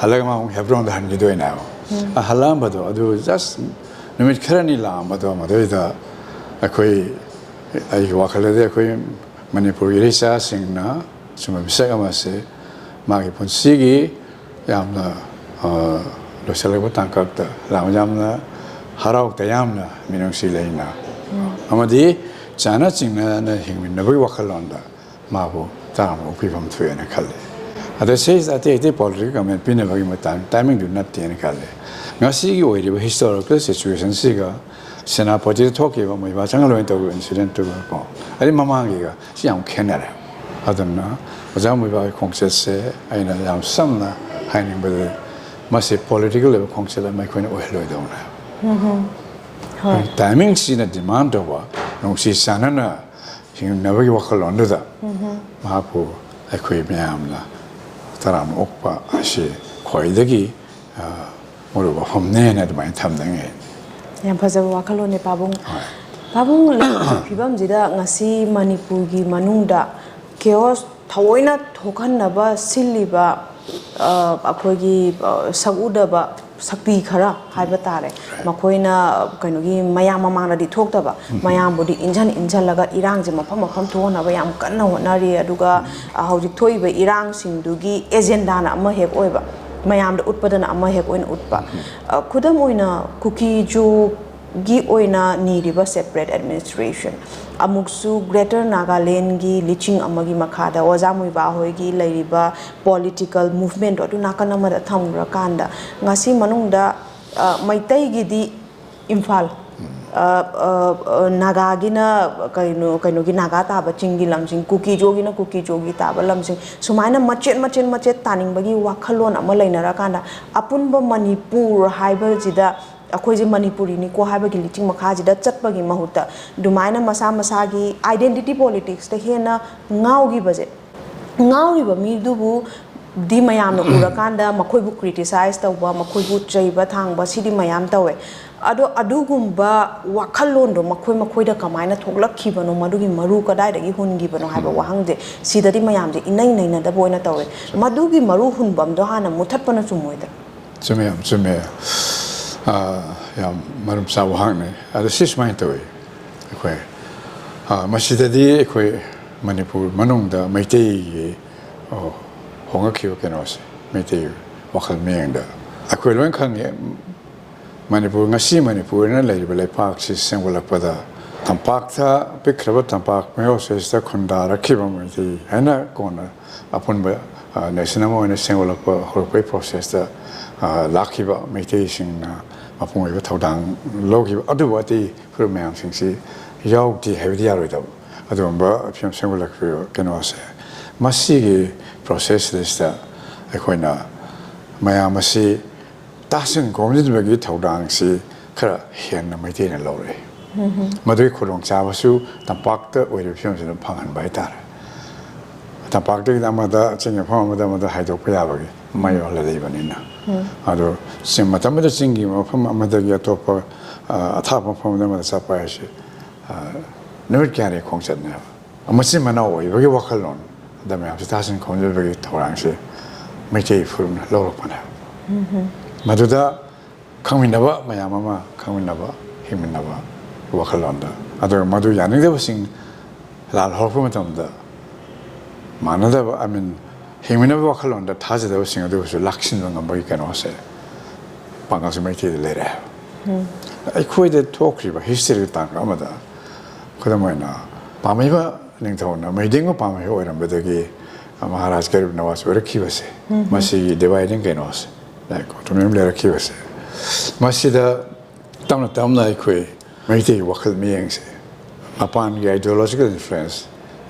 ꯍꯜꯂꯛ ꯑꯃ ꯑꯃꯨꯛ ꯍꯦꯕ꯭ꯔꯣꯟꯗ ꯍꯟꯈꯤꯗꯣꯏꯅꯦꯕ꯫ ꯍꯜꯂꯛꯑꯝꯕꯗꯣ ꯑꯗꯨ just ꯅꯨꯃꯤꯠ ꯈꯔꯅꯤ ꯂꯥꯛꯑꯝꯕꯗꯣ, ꯃꯗꯨꯗꯩꯗ ꯑꯩꯈꯣꯏ, ꯑꯩꯒꯤ ꯋꯥꯈꯜꯗꯗꯤ ꯑꯩꯈꯣꯏ ꯃꯅꯤꯄꯨꯔꯒꯤ ꯏꯔꯩꯆꯥꯁꯤꯡꯅ ꯁꯨꯝꯕ ꯃꯤꯁꯛ ꯑꯃꯁꯦ ꯃꯥꯒꯤ ꯄꯨꯟꯁꯤꯒꯤ ꯌꯥꯝꯅ ꯂꯣꯏꯁꯤꯜꯂꯛꯄ ꯇꯥꯡꯀꯛꯇ ꯌꯥꯝꯅ ꯍꯔꯥꯎ ꯇꯌꯥꯝꯅ, ꯃꯤꯅꯨꯡꯁꯤ ꯂꯩꯅ ꯑꯃꯗꯤ ꯆꯥꯅ ꯆꯤꯡꯅꯅ ꯍꯤꯡꯃꯤꯟꯅꯕꯒꯤ ꯋꯥꯈꯜꯂꯣꯟꯗ ꯃꯥꯕꯨ ꯇꯔꯥꯝꯅ ꯑꯣꯛꯄꯤꯐꯝ ꯊꯣꯛꯑꯦꯅ ꯈꯜꯂꯤ꯫ ꯑꯗ ꯁꯤꯗꯩꯁꯤꯗ ꯑꯇꯩ ꯑꯇꯩ political commitment ꯄꯤꯅꯕꯒꯤ ꯃꯇꯥꯡ timingꯗꯨ ꯅꯠꯇꯦꯅ ꯈꯜꯂꯤ꯫ ꯉꯁꯤꯒꯤ ꯑꯣꯏꯔꯤꯕ historical situationꯁꯤꯒ ꯁꯦꯅꯥꯄꯇꯤꯗ ꯊꯣꯛꯈꯤꯕ ꯃꯣꯏꯕꯥ ꯆꯪꯍꯜꯂꯣꯏꯅ ꯇꯧꯈꯤꯕ incidentꯇꯨꯒ ꯀꯣ, ꯑꯗꯩ ꯃꯃꯥꯡꯒꯤꯒ ꯁꯤ ꯌꯥꯝ ꯈꯦꯠꯅꯔꯦ꯫ ꯑꯗꯨꯅ ꯑꯣꯖꯥ ꯃꯣꯏꯕꯥꯒꯤ ꯈꯣꯡꯆꯠꯁꯦ ꯑꯩꯅ ꯌꯥꯝ ꯁꯝꯅ ꯍꯥꯏꯅꯤꯡꯕꯗꯤ ꯃꯁꯤ political ꯑꯣꯏꯕ ꯈꯣꯡꯆꯠ ꯑꯃ ꯑꯩꯈꯣꯏꯅ ꯑꯣꯏꯍꯜꯂꯣꯏꯗꯧꯕꯅꯦ꯫ Timingꯁꯤꯅ demand ꯇꯧꯕ ꯅꯨꯡꯁꯤ ꯆꯥꯟꯅꯅ ꯍꯤꯡꯅꯕꯒꯤ ꯋꯥꯈꯜꯂꯣꯟꯗꯨꯗ ꯃꯍꯥꯛꯄꯨ ꯑꯩꯈꯣꯏ ꯃꯌꯥꯝꯅ ꯇꯔꯥꯝꯅ ꯑꯣꯛꯄ ꯑꯁꯤ ꯈ꯭ꯋꯥꯏꯗꯒꯤ ꯃꯔꯨ ꯋꯥꯐꯝꯅꯦꯅ ꯑꯗꯨꯃꯥꯏꯅ ꯊꯝꯅꯤꯡꯉꯤ꯫ ꯌꯥꯝ ꯐꯖꯕ ꯋꯥꯈꯜꯂꯣꯟꯅꯦ ꯄꯥꯕꯨꯡ꯫ ꯄꯥꯕꯨꯡ, ꯂꯩꯔꯤꯕ ꯐꯤꯕꯝꯁꯤꯗ ꯉꯁꯤ ꯃꯅꯤꯄꯨꯔꯒꯤ ꯃꯅꯨꯡꯗ chaos ꯊꯑꯣꯏꯅ ꯊꯣꯛꯍꯟꯅꯕ ꯁꯤꯜꯂꯤꯕ ꯑꯩꯈꯣꯏꯒꯤ ꯁꯛꯎꯗꯕ ꯁꯛꯇꯤ ꯈꯔ ꯍꯥꯏꯕ ꯇꯥꯔꯦ, ꯃꯈꯣꯏꯅ ꯀꯩꯅꯣꯒꯤ ꯃꯌꯥꯝ ꯃꯃꯥꯡꯗꯗꯤ ꯊꯣꯛꯇꯕ, ꯃꯌꯥꯝꯕꯨꯗꯤ ꯏꯟꯖꯟ ꯏꯟꯖꯜꯂꯒ ꯏꯔꯥꯡꯁꯦ ꯃꯐꯝ ꯃꯐꯝ ꯊꯣꯛꯍꯟꯅꯕ ꯌꯥꯝ ꯀꯟꯅ ꯍꯣꯠꯅꯔꯤ꯫ ꯑꯗꯨꯒ ꯍꯧꯖꯤꯛ ꯊꯣꯛꯏꯕ ꯏꯔꯥꯡꯁꯤꯡꯗꯨꯒꯤ agendaꯅ ꯑꯃ ꯍꯦꯛ ꯑꯣꯏꯕ, ꯃꯌꯥꯝꯗ ꯎꯠꯄꯗꯅ ꯑꯃ ꯍꯦꯛ ꯑꯣꯏꯅ ꯎꯠꯄ꯫ ꯈꯨꯗꯝ ꯑꯣꯏꯅ ꯀꯨꯀꯤꯖꯨ ꯒꯤ ꯑꯣꯏꯅ ꯅꯤꯔꯤꯕ separate administration, ꯑꯃꯨꯛꯁꯨ Greater Nagaland ꯒꯤ ꯂꯤꯆꯤꯡ ꯑꯃꯒꯤ ꯃꯈꯥꯗ ꯑꯣꯖꯥ ꯃꯨꯏꯕꯥ ꯍꯣꯏꯒꯤ ꯂꯩꯔꯤꯕ political movement ꯗꯣ ꯑꯗꯨ ꯅꯥꯀꯟ ꯑꯃꯗ ꯊꯝꯈ꯭ꯔꯀꯥꯟꯗ, ꯉꯁꯤ ꯃꯅꯨꯡꯗ, ꯑ, ꯃꯩꯇꯩꯒꯤꯗꯤ ꯏꯝꯐꯥꯜ, ꯑ, ꯑ, ꯑ, ꯅꯥꯒꯥꯒꯤꯅ ꯀꯩꯅꯣ, ꯀꯩꯅꯣꯒꯤ ꯅꯥꯒꯥ ꯇꯥꯕ ꯆꯤꯡꯒꯤ ꯂꯝꯁꯤꯡ, ꯀꯨꯀꯤꯖꯣꯒꯤꯅ ꯀꯨꯀꯤꯖꯣꯒꯤ ꯇꯥꯕ ꯂꯝꯁꯤꯡ, ꯁꯨꯃꯥꯏꯅ ꯃꯆꯦꯠ ꯃꯆꯦꯠ ꯃꯆꯦꯠ ꯇꯥꯅꯤꯡꯕꯒꯤ ꯋꯥꯈꯜꯂꯣꯟ ꯑꯃ ꯂꯩꯅꯔꯀꯥꯟꯗ, ꯑꯄꯨꯟꯕ ꯃꯅꯤꯄꯨꯔ ꯍꯥꯏꯕꯁꯤꯗ ꯑꯩꯈꯣꯏꯁꯦ ꯃꯅꯤꯄꯨꯔꯤꯅꯤꯀꯣ ꯍꯥꯏꯕꯒꯤ ꯂꯤꯆꯤꯡ ꯃꯈꯥꯁꯤꯗ ꯆꯠꯄꯒꯤ ꯃꯍꯨꯠꯇ, ꯑꯗꯨꯃꯥꯏꯅ ꯃꯁꯥ ꯃꯁꯥꯒꯤ identity politics ꯇ ꯍꯦꯟꯅ ꯉꯥꯎꯈꯤꯕꯁꯦ, ꯉꯥꯎꯔꯤꯕ ꯃꯤꯗꯨꯕꯨ ꯗꯤ ꯃꯌꯥꯝꯅ ꯎꯔꯀꯥꯟꯗ ꯃꯈꯣꯏꯕꯨ criticize ꯇꯧꯕ, ꯃꯈꯣꯏꯕꯨ ꯆꯩꯕ ꯊꯥꯡꯕ, ꯁꯤꯗꯤ ꯃꯌꯥꯝ ꯇꯧꯋꯦ꯫ ꯑꯗꯣ ꯑꯗꯨꯒꯨꯝꯕ ꯋꯥꯈꯜꯂꯣꯟꯗꯣ ꯃꯈꯣꯏ ꯃꯈꯣꯏꯗ ꯀꯃꯥꯏꯅ ꯊꯣꯛꯂꯛꯈꯤꯕꯅꯣ, ꯃꯗꯨꯒꯤ ꯃꯔꯨ ꯀꯗꯥꯏꯗꯒꯤ ꯍꯨꯟꯈꯤꯕꯅꯣ ꯍꯥꯏꯕ ꯋꯥꯍꯪꯁꯦ, ꯁꯤꯗꯗꯤ ꯃꯌꯥꯝꯁꯦ ꯏꯅꯩ ꯅꯩꯅꯗꯕ ꯑꯣꯏꯅ ꯇꯧꯋꯦ꯫ ꯃꯗꯨꯒꯤ ꯃꯔꯨ ꯍꯨꯟꯐꯝꯗꯣ ꯍꯥꯟꯅ ꯃꯨꯊꯠꯄꯅ ꯆꯨꯝꯃꯣꯏꯗ꯭ꯔꯥ? ꯆꯨꯝꯃꯦ, ꯌꯥꯝ ꯆꯨꯝꯃꯦ꯫ ꯑꯥ, ꯌꯥꯝ ꯃꯔꯝ ꯆꯥꯕ ꯋꯥꯍꯪꯅꯤ꯫ ꯑꯗꯣ ꯁꯤ ꯁꯨꯃꯥꯏꯅ ꯇꯧꯋꯤ, ꯑꯩꯈꯣꯏ, ꯑꯥ, ꯃꯁꯤꯗꯗꯤ ꯑꯩꯈꯣꯏ ꯃꯅꯤꯄꯨꯔ ꯃꯅꯨꯡꯗ ꯃꯩꯇꯩꯒꯤ, ꯑꯣ, ꯍꯣꯡꯂꯛꯈꯤꯕ ꯀꯩꯅꯣꯁꯦ, ꯃꯩꯇꯩ ꯋꯥꯈꯜ ꯃꯤꯠꯌꯦꯡꯗ ꯑꯩꯈꯣꯏ ꯂꯣꯏ ꯈꯪꯉꯦ꯫ ꯃꯅꯤꯄꯨꯔ, ꯉꯁꯤ ꯃꯅꯤꯄꯨꯔꯅ ꯂꯩꯔꯤꯕ ꯂꯩꯄꯥꯛꯁꯤ ꯁꯦꯝꯒꯠꯂꯛꯄꯗ, ꯇꯝꯄꯥꯛꯇ, ꯄꯤꯛꯈ꯭ꯔꯕ ꯇꯝꯄꯥꯛ ꯃꯌꯣꯜꯁꯤꯗ ꯈꯨꯟꯗꯥꯔꯛꯈꯤꯕ ꯃꯩꯇꯩ ꯍꯥꯏꯅ ꯀꯣꯟꯅ ꯑꯄꯨꯟꯕ, ꯑ, nation ꯑꯃ ꯑꯣꯏꯅ ꯁꯦꯝꯒꯠꯂꯛꯄ ꯍꯧꯔꯛꯄꯒꯤ process ꯇ, ꯑ, ꯂꯥꯛꯈꯤꯕ ꯃꯩꯇꯩꯁꯤꯡꯅ ꯃꯄꯨꯡ ꯑꯣꯏꯕ ꯊꯧꯗꯥꯡ ꯂꯧꯈꯤꯕ꯫ ꯑꯗꯨꯕꯨ ꯑꯇꯩ ꯐꯨꯔꯨꯞ ꯃꯌꯥꯝꯁꯤꯡꯁꯤ ꯌꯥꯎꯗꯦ ꯍꯥꯏꯕꯗꯤ ꯌꯥꯔꯣꯏꯗꯕ꯫ ꯑꯗꯨꯒꯨꯝꯕ ꯐꯤꯕꯝ ꯁꯦꯝꯒꯠꯂꯛꯄ ꯀꯩꯅꯣꯁꯦ, ꯃꯁꯤꯒꯤ process ꯁꯤꯗꯩꯁꯤꯗ ꯑꯩꯈꯣꯏꯅ ꯃꯌꯥꯝ ꯑꯁꯤ ꯇꯥꯁꯤꯟ ꯈꯣꯝꯖꯤꯟꯕꯒꯤ ꯊꯧꯗꯥꯡꯁꯤ ꯈꯔ ꯍꯦꯟꯅ ꯃꯩꯇꯩꯅ ꯂꯧꯔꯛꯏ꯫ ꯃꯗꯨꯒꯤ ꯈꯨꯗꯣꯡꯆꯥꯕꯁꯨ ꯇꯝꯄꯥꯛꯇ ꯑꯣꯏꯔꯤꯕ ꯐꯤꯕꯝꯁꯤꯗ ꯐꯪꯍꯟꯕ ꯍꯥꯏꯇꯥꯔꯦ꯫ ꯇꯝꯄꯥꯛꯇꯒꯤꯅ ꯑꯃꯗ, ꯆꯤꯡ ꯃꯐꯝ ꯑꯃꯗ ꯑꯃꯗ ꯍꯥꯏꯗꯣꯛꯄ ꯌꯥꯕꯒꯤ ꯃꯌꯣꯜꯗ ꯂꯩꯕꯅꯤꯅ꯫ ꯑꯗꯣ ꯆꯤꯡ, ꯃꯇꯝ ꯑꯃꯗ ꯆꯤꯡꯒꯤ ꯃꯐꯝ ꯑꯃꯗꯒꯤ ꯑꯇꯣꯞꯄ, ꯑ, ꯑꯊꯥꯞꯄ ꯃꯐꯝ ꯑꯃꯗ ꯑꯃꯗ ꯆꯠꯄ ꯍꯥꯏꯁꯦ, ꯑ, ꯅꯨꯃꯤꯠ ꯀꯌꯥꯅꯤ ꯈꯣꯡꯆꯠꯅꯦꯕ꯫ ꯃꯆꯤꯟ ꯃꯅꯥꯎ ꯑꯣꯏꯕꯒꯤ ꯋꯥꯈꯜꯂꯣꯟꯗ ꯃꯌꯥꯝꯁꯦ ꯇꯥꯁꯤꯟ ꯈꯣꯝꯖꯤꯟꯕꯒꯤ ꯊꯧꯔꯥꯡꯁꯦ ꯃꯩꯇꯩ ꯐꯨꯔꯨꯞꯅ ꯂꯧꯔꯛꯄꯅꯦꯕ꯫ ꯃꯗꯨꯗ ꯈꯪꯃꯤꯟꯅꯕ ꯃꯌꯥꯝ ꯑꯃ, ꯈꯪꯃꯤꯟꯅꯕ, ꯍꯤꯡꯃꯤꯟꯅꯕ ꯋꯥꯈꯜꯂꯣꯟꯗ꯫ ꯑꯗꯨꯒ ꯃꯗꯨ ꯌꯥꯅꯤꯡꯗꯕꯁꯤꯡ ꯂꯥꯜ ꯍꯧꯔꯛꯄ ꯃꯇꯝꯗ ꯃꯥꯟꯅꯗꯕ, I mean, ꯍꯤꯡꯃꯤꯟꯅꯕ ꯋꯥꯈꯜꯂꯣꯟꯗ ꯊꯥꯖꯗꯕꯁꯤꯡ ꯑꯗꯨꯕꯨꯁꯨ ꯂꯥꯛꯁꯤꯟꯕ ꯉꯝꯕꯒꯤ ꯀꯩꯅꯣꯁꯦ ꯄꯥꯡꯒꯜꯁꯦ ꯃꯩꯇꯩꯗ ꯂꯩꯔꯦ ꯍꯥꯏꯕ꯫ ꯑꯩꯈꯣꯏꯗ ꯊꯣꯛꯈ꯭ꯔꯤꯕ ꯍꯤꯁꯇ꯭ꯔꯤꯒꯤ ꯇꯥꯡꯀꯛ ꯑꯃꯗ, ꯈꯨꯗꯝ ꯑꯣꯏꯅ, ꯄꯥꯝꯍꯩꯕ ꯅꯤꯡꯊꯧꯅ ꯃꯩꯗꯤꯡꯕ ꯄꯥꯝꯍꯩꯕ ꯑꯣꯏꯔꯝꯕꯗꯒꯤ ꯃꯍꯥꯔꯥꯖ ꯒꯔꯤꯕ ꯅꯋꯥꯖ ꯑꯣꯏꯔꯛꯈꯤꯕꯁꯦ, ꯃꯁꯤꯒꯤ ꯗꯤꯚꯥꯏꯗꯤꯡ ꯀꯩꯅꯣꯁꯦ, ꯂꯥꯏꯛ, ꯑꯣꯇꯣꯅꯣꯃꯤ ꯂꯩꯔꯛꯈꯤꯕꯁꯦ, ꯃꯁꯤꯗ ꯇꯞꯅ ꯇꯞꯅ ꯑꯩꯈꯣꯏ ꯃꯩꯇꯩꯒꯤ ꯋꯥꯈꯜ ꯃꯤꯠꯌꯦꯡꯁꯦ ꯃꯄꯥꯟꯒꯤ ideological influence,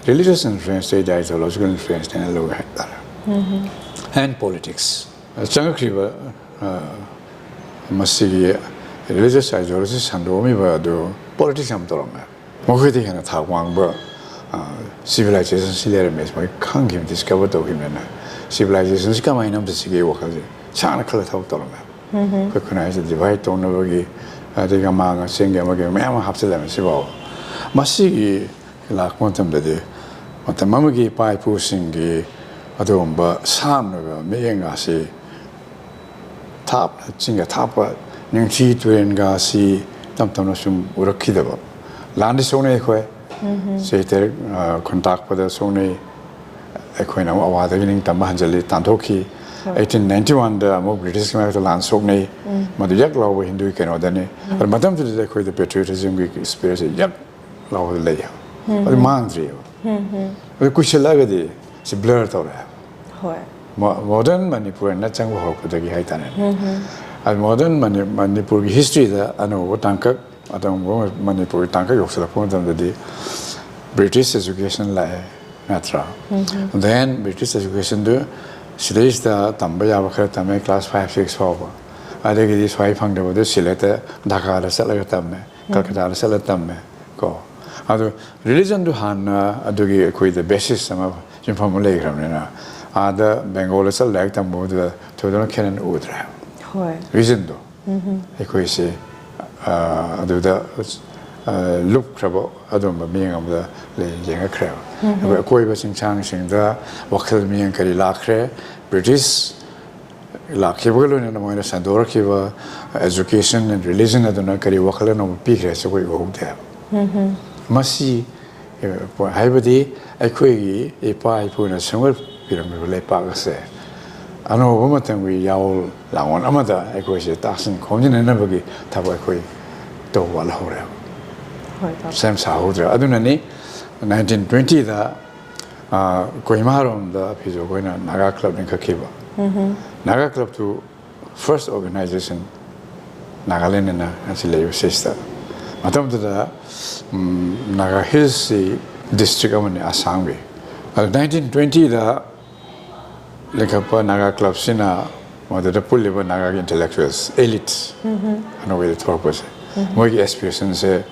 religious influence ꯇꯩꯗꯤ ideological influence ꯅꯦꯅ ꯂꯧꯋꯦ ꯍꯥꯏꯇꯥꯔꯦ꯫ And politics꯫ ꯆꯪꯉꯛꯈ꯭ꯔꯤꯕ, ꯑ, ꯃꯁꯤꯒꯤ religious ideology ꯁꯟꯗꯣꯛꯑꯝꯃꯤꯕ ꯑꯗꯨ politics ꯌꯥꯝ ꯇꯧꯔꯝꯃꯦ꯫ ꯃꯈꯣꯏꯗꯒꯤ ꯍꯦꯟꯅ ꯊꯥꯛ ꯋꯥꯡꯕ, ꯑ, civilization ꯁꯤ ꯂꯩꯔꯝꯃꯦ꯫ ꯃꯣꯏ ꯈꯪꯈꯤꯕ, discover ꯇꯧꯈꯤꯕꯅꯤꯅ civilization ꯁꯤ ꯀꯃꯥꯏꯅ ꯑꯝꯇ ꯁꯤꯒꯦ ꯋꯥꯈꯜꯁꯦ ꯁꯥꯡꯅ ꯈꯜꯂ ꯊꯕꯛ ꯇꯧꯔꯝꯃꯦ꯫ ꯑꯩꯈꯣꯏ ꯈꯨꯟꯅꯥꯏꯁꯦ divide ꯇꯧꯅꯕꯒꯤ, ꯑꯗꯒꯤ ꯑꯃꯥꯡ ꯑꯁꯦꯡꯒꯤ ꯑꯃꯒꯤ ꯃꯌꯥꯝ ꯑꯃ ꯍꯥꯞꯆꯤꯜꯂꯝꯃꯦ ꯁꯤꯐꯥꯎ꯫ ꯃꯁꯤꯒꯤ ꯂꯥꯛꯄ ꯃꯇꯝꯗꯗꯤ ꯃꯇꯝ ꯑꯃꯒꯤ ꯏꯄꯥ ꯏꯄꯨꯁꯤꯡꯒꯤ ꯑꯗꯨꯒꯨꯝꯕ ꯁꯥꯟꯅꯕ ꯃꯤꯠꯌꯦꯡ ꯑꯁꯤ ꯊꯥꯞꯅ ꯆꯤꯡꯒ ꯊꯥꯞꯄ ꯅꯤꯡꯊꯤ ꯇꯨꯔꯦꯟꯒ ꯑꯁꯤ ꯇꯞ ꯇꯞꯅ ꯁꯨꯝ ꯎꯔꯛꯈꯤꯗꯕ꯫ ꯂꯥꯟꯗꯤ ꯁꯣꯛꯅꯩ ꯑꯩꯈꯣꯏ꯫ ꯆꯍꯤ ꯇꯔꯦꯠ, ꯑ, ꯈꯨꯟꯇꯥꯛꯄꯗ ꯁꯣꯛꯅꯩ꯫ ꯑꯩꯈꯣꯏꯅ ꯑꯃꯨꯛ ꯑꯋꯥꯗꯒꯤ ꯅꯤꯡꯇꯝꯕ ꯍꯟꯖꯤꯜꯂꯤ, ꯇꯥꯟꯊꯣꯛꯈꯤ꯫ Eighteen ninety one ꯗ ꯑꯃꯨꯛ ꯕ꯭ꯔꯤꯇꯤꯁꯀꯤ ꯃꯥꯌꯣꯛꯇ ꯂꯥꯟ ꯁꯣꯛꯅꯩ꯫ ꯃꯗꯨ ꯌꯛ ꯂꯥꯎꯕ ꯍꯤꯟꯗꯨꯒꯤ ꯀꯩꯅꯣꯗꯅꯤ꯫ ꯑꯗꯨ ꯃꯇꯝꯗꯨꯗꯗꯤ ꯑꯩꯈꯣꯏꯗ patriotism ꯒꯤ spirit ꯁꯦ ꯌꯛ ꯂꯥꯎꯕꯗ ꯂꯩ꯫ ꯑꯗꯨ ꯃꯥꯡꯗ꯭ꯔꯤꯑꯕ꯫ ꯑꯗꯨ ꯀꯨꯏꯁꯜꯂꯛꯑꯒꯗꯤ ꯁꯤ blur ꯇꯧꯔꯛꯑꯦꯕ꯫ ꯍꯣꯏ꯫ ꯃꯣ-, modern ꯃꯅꯤꯄꯨꯔꯅ ꯆꯪꯕ ꯍꯧꯔꯛꯄꯗꯒꯤ ꯍꯥꯏꯇꯥꯔꯦ꯫ ꯑꯗꯨ modern ꯃꯅꯤ-, ꯃꯅꯤꯄꯨꯔꯒꯤ history ꯗ ꯑꯅꯧꯕ ꯇꯥꯡꯀꯛ, ꯑꯗꯨꯒꯨꯝꯕ ꯃꯅꯤꯄꯨꯔꯒꯤ ꯇꯥꯡꯀꯛ ꯌꯧꯁꯤꯜꯂꯛꯄ ꯃꯇꯝꯗꯗꯤ British education ꯂꯥꯛꯑꯦ, ꯅꯠꯇ꯭ꯔꯥ? Then British education ꯗꯨ ꯁꯤꯗꯩꯁꯤꯗ ꯇꯝꯕ ꯌꯥꯕ ꯈꯔ ꯇꯝꯃꯦ, class five six ꯐꯥꯎꯕ꯫ ꯑꯗꯒꯤꯗꯤ ꯁ꯭ꯋꯥꯏ ꯐꯪꯗꯕꯗꯨ ꯁꯤꯂꯦꯠꯇ, ꯙꯥꯀꯥꯗ ꯆꯠꯂꯒ ꯇꯝꯃꯦ, ꯀꯜꯀꯇꯥꯗ ꯆꯠꯂꯒ ꯇꯝꯃꯦ ꯀꯣ꯫ ꯑꯗꯨ religion ꯗꯨ ꯍꯥꯟꯅ ꯑꯗꯨꯒꯤ ꯑꯩꯈꯣꯏꯗ basis ꯑꯃ, ꯌꯨꯝꯐꯝ ꯑꯃ ꯂꯩꯈ꯭ꯔꯕꯅꯤꯅ, ꯑꯥꯗ ꯕꯦꯡꯒꯣꯜꯗ ꯆꯠꯂ ꯂꯥꯏꯔꯤꯛ ꯇꯝꯕꯗꯨꯗ ꯊꯣꯏꯗꯣꯛꯅ ꯈꯦꯠꯅꯅ ꯎꯗ꯭ꯔꯦ꯫ ꯍꯣꯏ꯫ Reason ꯗꯣ꯫ ꯑꯩꯈꯣꯏꯁꯦ, ꯑ, ꯑꯗꯨꯗ, ꯑ, ꯂꯨꯞꯈ꯭ꯔꯕ ꯑꯗꯨꯝꯕ ꯃꯤꯠꯌꯦꯡ ꯑꯃꯗ ꯂꯩ-, ꯌꯦꯡꯉꯛꯈ꯭ꯔꯦꯕ꯫ ꯑꯩꯈꯣꯏ ꯑꯀꯣꯏꯕ ꯆꯤꯡꯁꯥꯡꯁꯤꯡꯗ ꯋꯥꯈꯜ ꯃꯤꯠꯌꯦꯡ ꯀꯔꯤ ꯂꯥꯛꯈ꯭ꯔꯦ? ꯕ꯭ꯔꯤꯇꯤꯁ ꯂꯥꯛꯈꯤꯕꯒ ꯂꯣꯏꯅꯅ ꯃꯣꯏꯅ ꯁꯟꯗꯣꯔꯛꯈꯤꯕ education and religion ꯑꯗꯨꯅ ꯀꯔꯤ ꯋꯥꯈꯜꯂꯣꯟ ꯑꯃ ꯄꯤꯈ꯭ꯔꯦ ꯍꯥꯏꯁꯦ ꯑꯩꯈꯣꯏ ꯎꯍꯧꯗꯦ ꯍꯥꯏꯕ꯫ ꯃꯁꯤ, ꯑꯦ, ꯄꯣ-, ꯍꯥꯏꯕꯗꯤ ꯑꯩꯈꯣꯏꯒꯤ ꯏꯄꯥ ꯏꯄꯨꯅ ꯁꯦꯝꯒꯠꯄꯤꯔꯝꯃꯤꯕ ꯂꯩꯄꯥꯛ ꯑꯁꯦ ꯑꯅꯧꯕ ꯃꯇꯝꯒꯤ ꯌꯥꯑꯣꯜ ꯂꯥꯡꯑꯣꯜ ꯑꯃꯗ ꯑꯩꯈꯣꯏꯁꯦ ꯇꯥꯁꯤꯟ ꯈꯣꯝꯖꯤꯟꯅꯅꯕꯒꯤ ꯊꯕꯛ ꯑꯩꯈꯣꯏ ꯇꯧꯕ ꯋꯥꯠꯍꯧꯔꯦꯕ꯫ ꯍꯣꯏ ꯇꯥꯃꯣ꯫ ꯁꯦꯝ ꯁꯥꯍꯧꯗ꯭ꯔꯦ꯫ ꯑꯗꯨꯅꯅꯤ ꯅꯥꯏꯟꯇꯤꯟ ꯇ꯭ꯋꯦꯟꯇꯤꯗ ꯀꯣꯍꯤꯃꯥꯔꯣꯝꯗ ꯐꯤꯖꯣ ꯈꯣꯏꯅ ꯅꯥꯒꯥ ꯀ꯭ꯂꯕ ꯂꯤꯡꯈꯠꯈꯤꯕ꯫ ꯅꯥꯒꯥ ꯀ꯭ꯂꯕꯇꯨ ꯐꯥꯔꯁ ꯑꯣꯔꯒꯅꯥꯏꯖꯦꯁꯟ ꯅꯥꯒꯥꯂꯦꯟ ꯑꯅ ꯉꯁꯤ ꯂꯩꯔꯤꯕ ꯁꯤꯁꯤꯗ꯫ ꯃꯇꯝꯗꯨꯗ ꯅꯥꯒꯥ ꯍꯤꯜꯁꯁꯤ ꯗꯤꯁꯇ꯭ꯔꯤꯛ ꯑꯃꯅꯤ ꯑꯁꯥꯝꯒꯤ꯫ ꯑꯗꯨ ꯅꯥꯏꯟꯇꯤꯟ ꯇ꯭ꯋꯦꯟꯇꯤꯗ ꯂꯤꯡꯈꯠꯄ ꯅꯥꯒꯥ ꯀ꯭ꯂꯕꯁꯤꯅ ꯃꯗꯨꯗ ꯄꯨꯜꯂꯤꯕ ꯅꯥꯒꯥꯒꯤ ꯏꯟꯇꯦꯂꯦꯛꯆꯨꯋꯦꯜꯁ, ꯑꯦꯂꯤꯠꯁ ꯑꯅꯧꯕꯗ ꯊꯣꯛꯂꯛꯄꯁꯦ, ꯃꯣꯏꯒꯤ ꯑꯦꯁꯄꯤꯔꯦꯁꯟꯁꯦ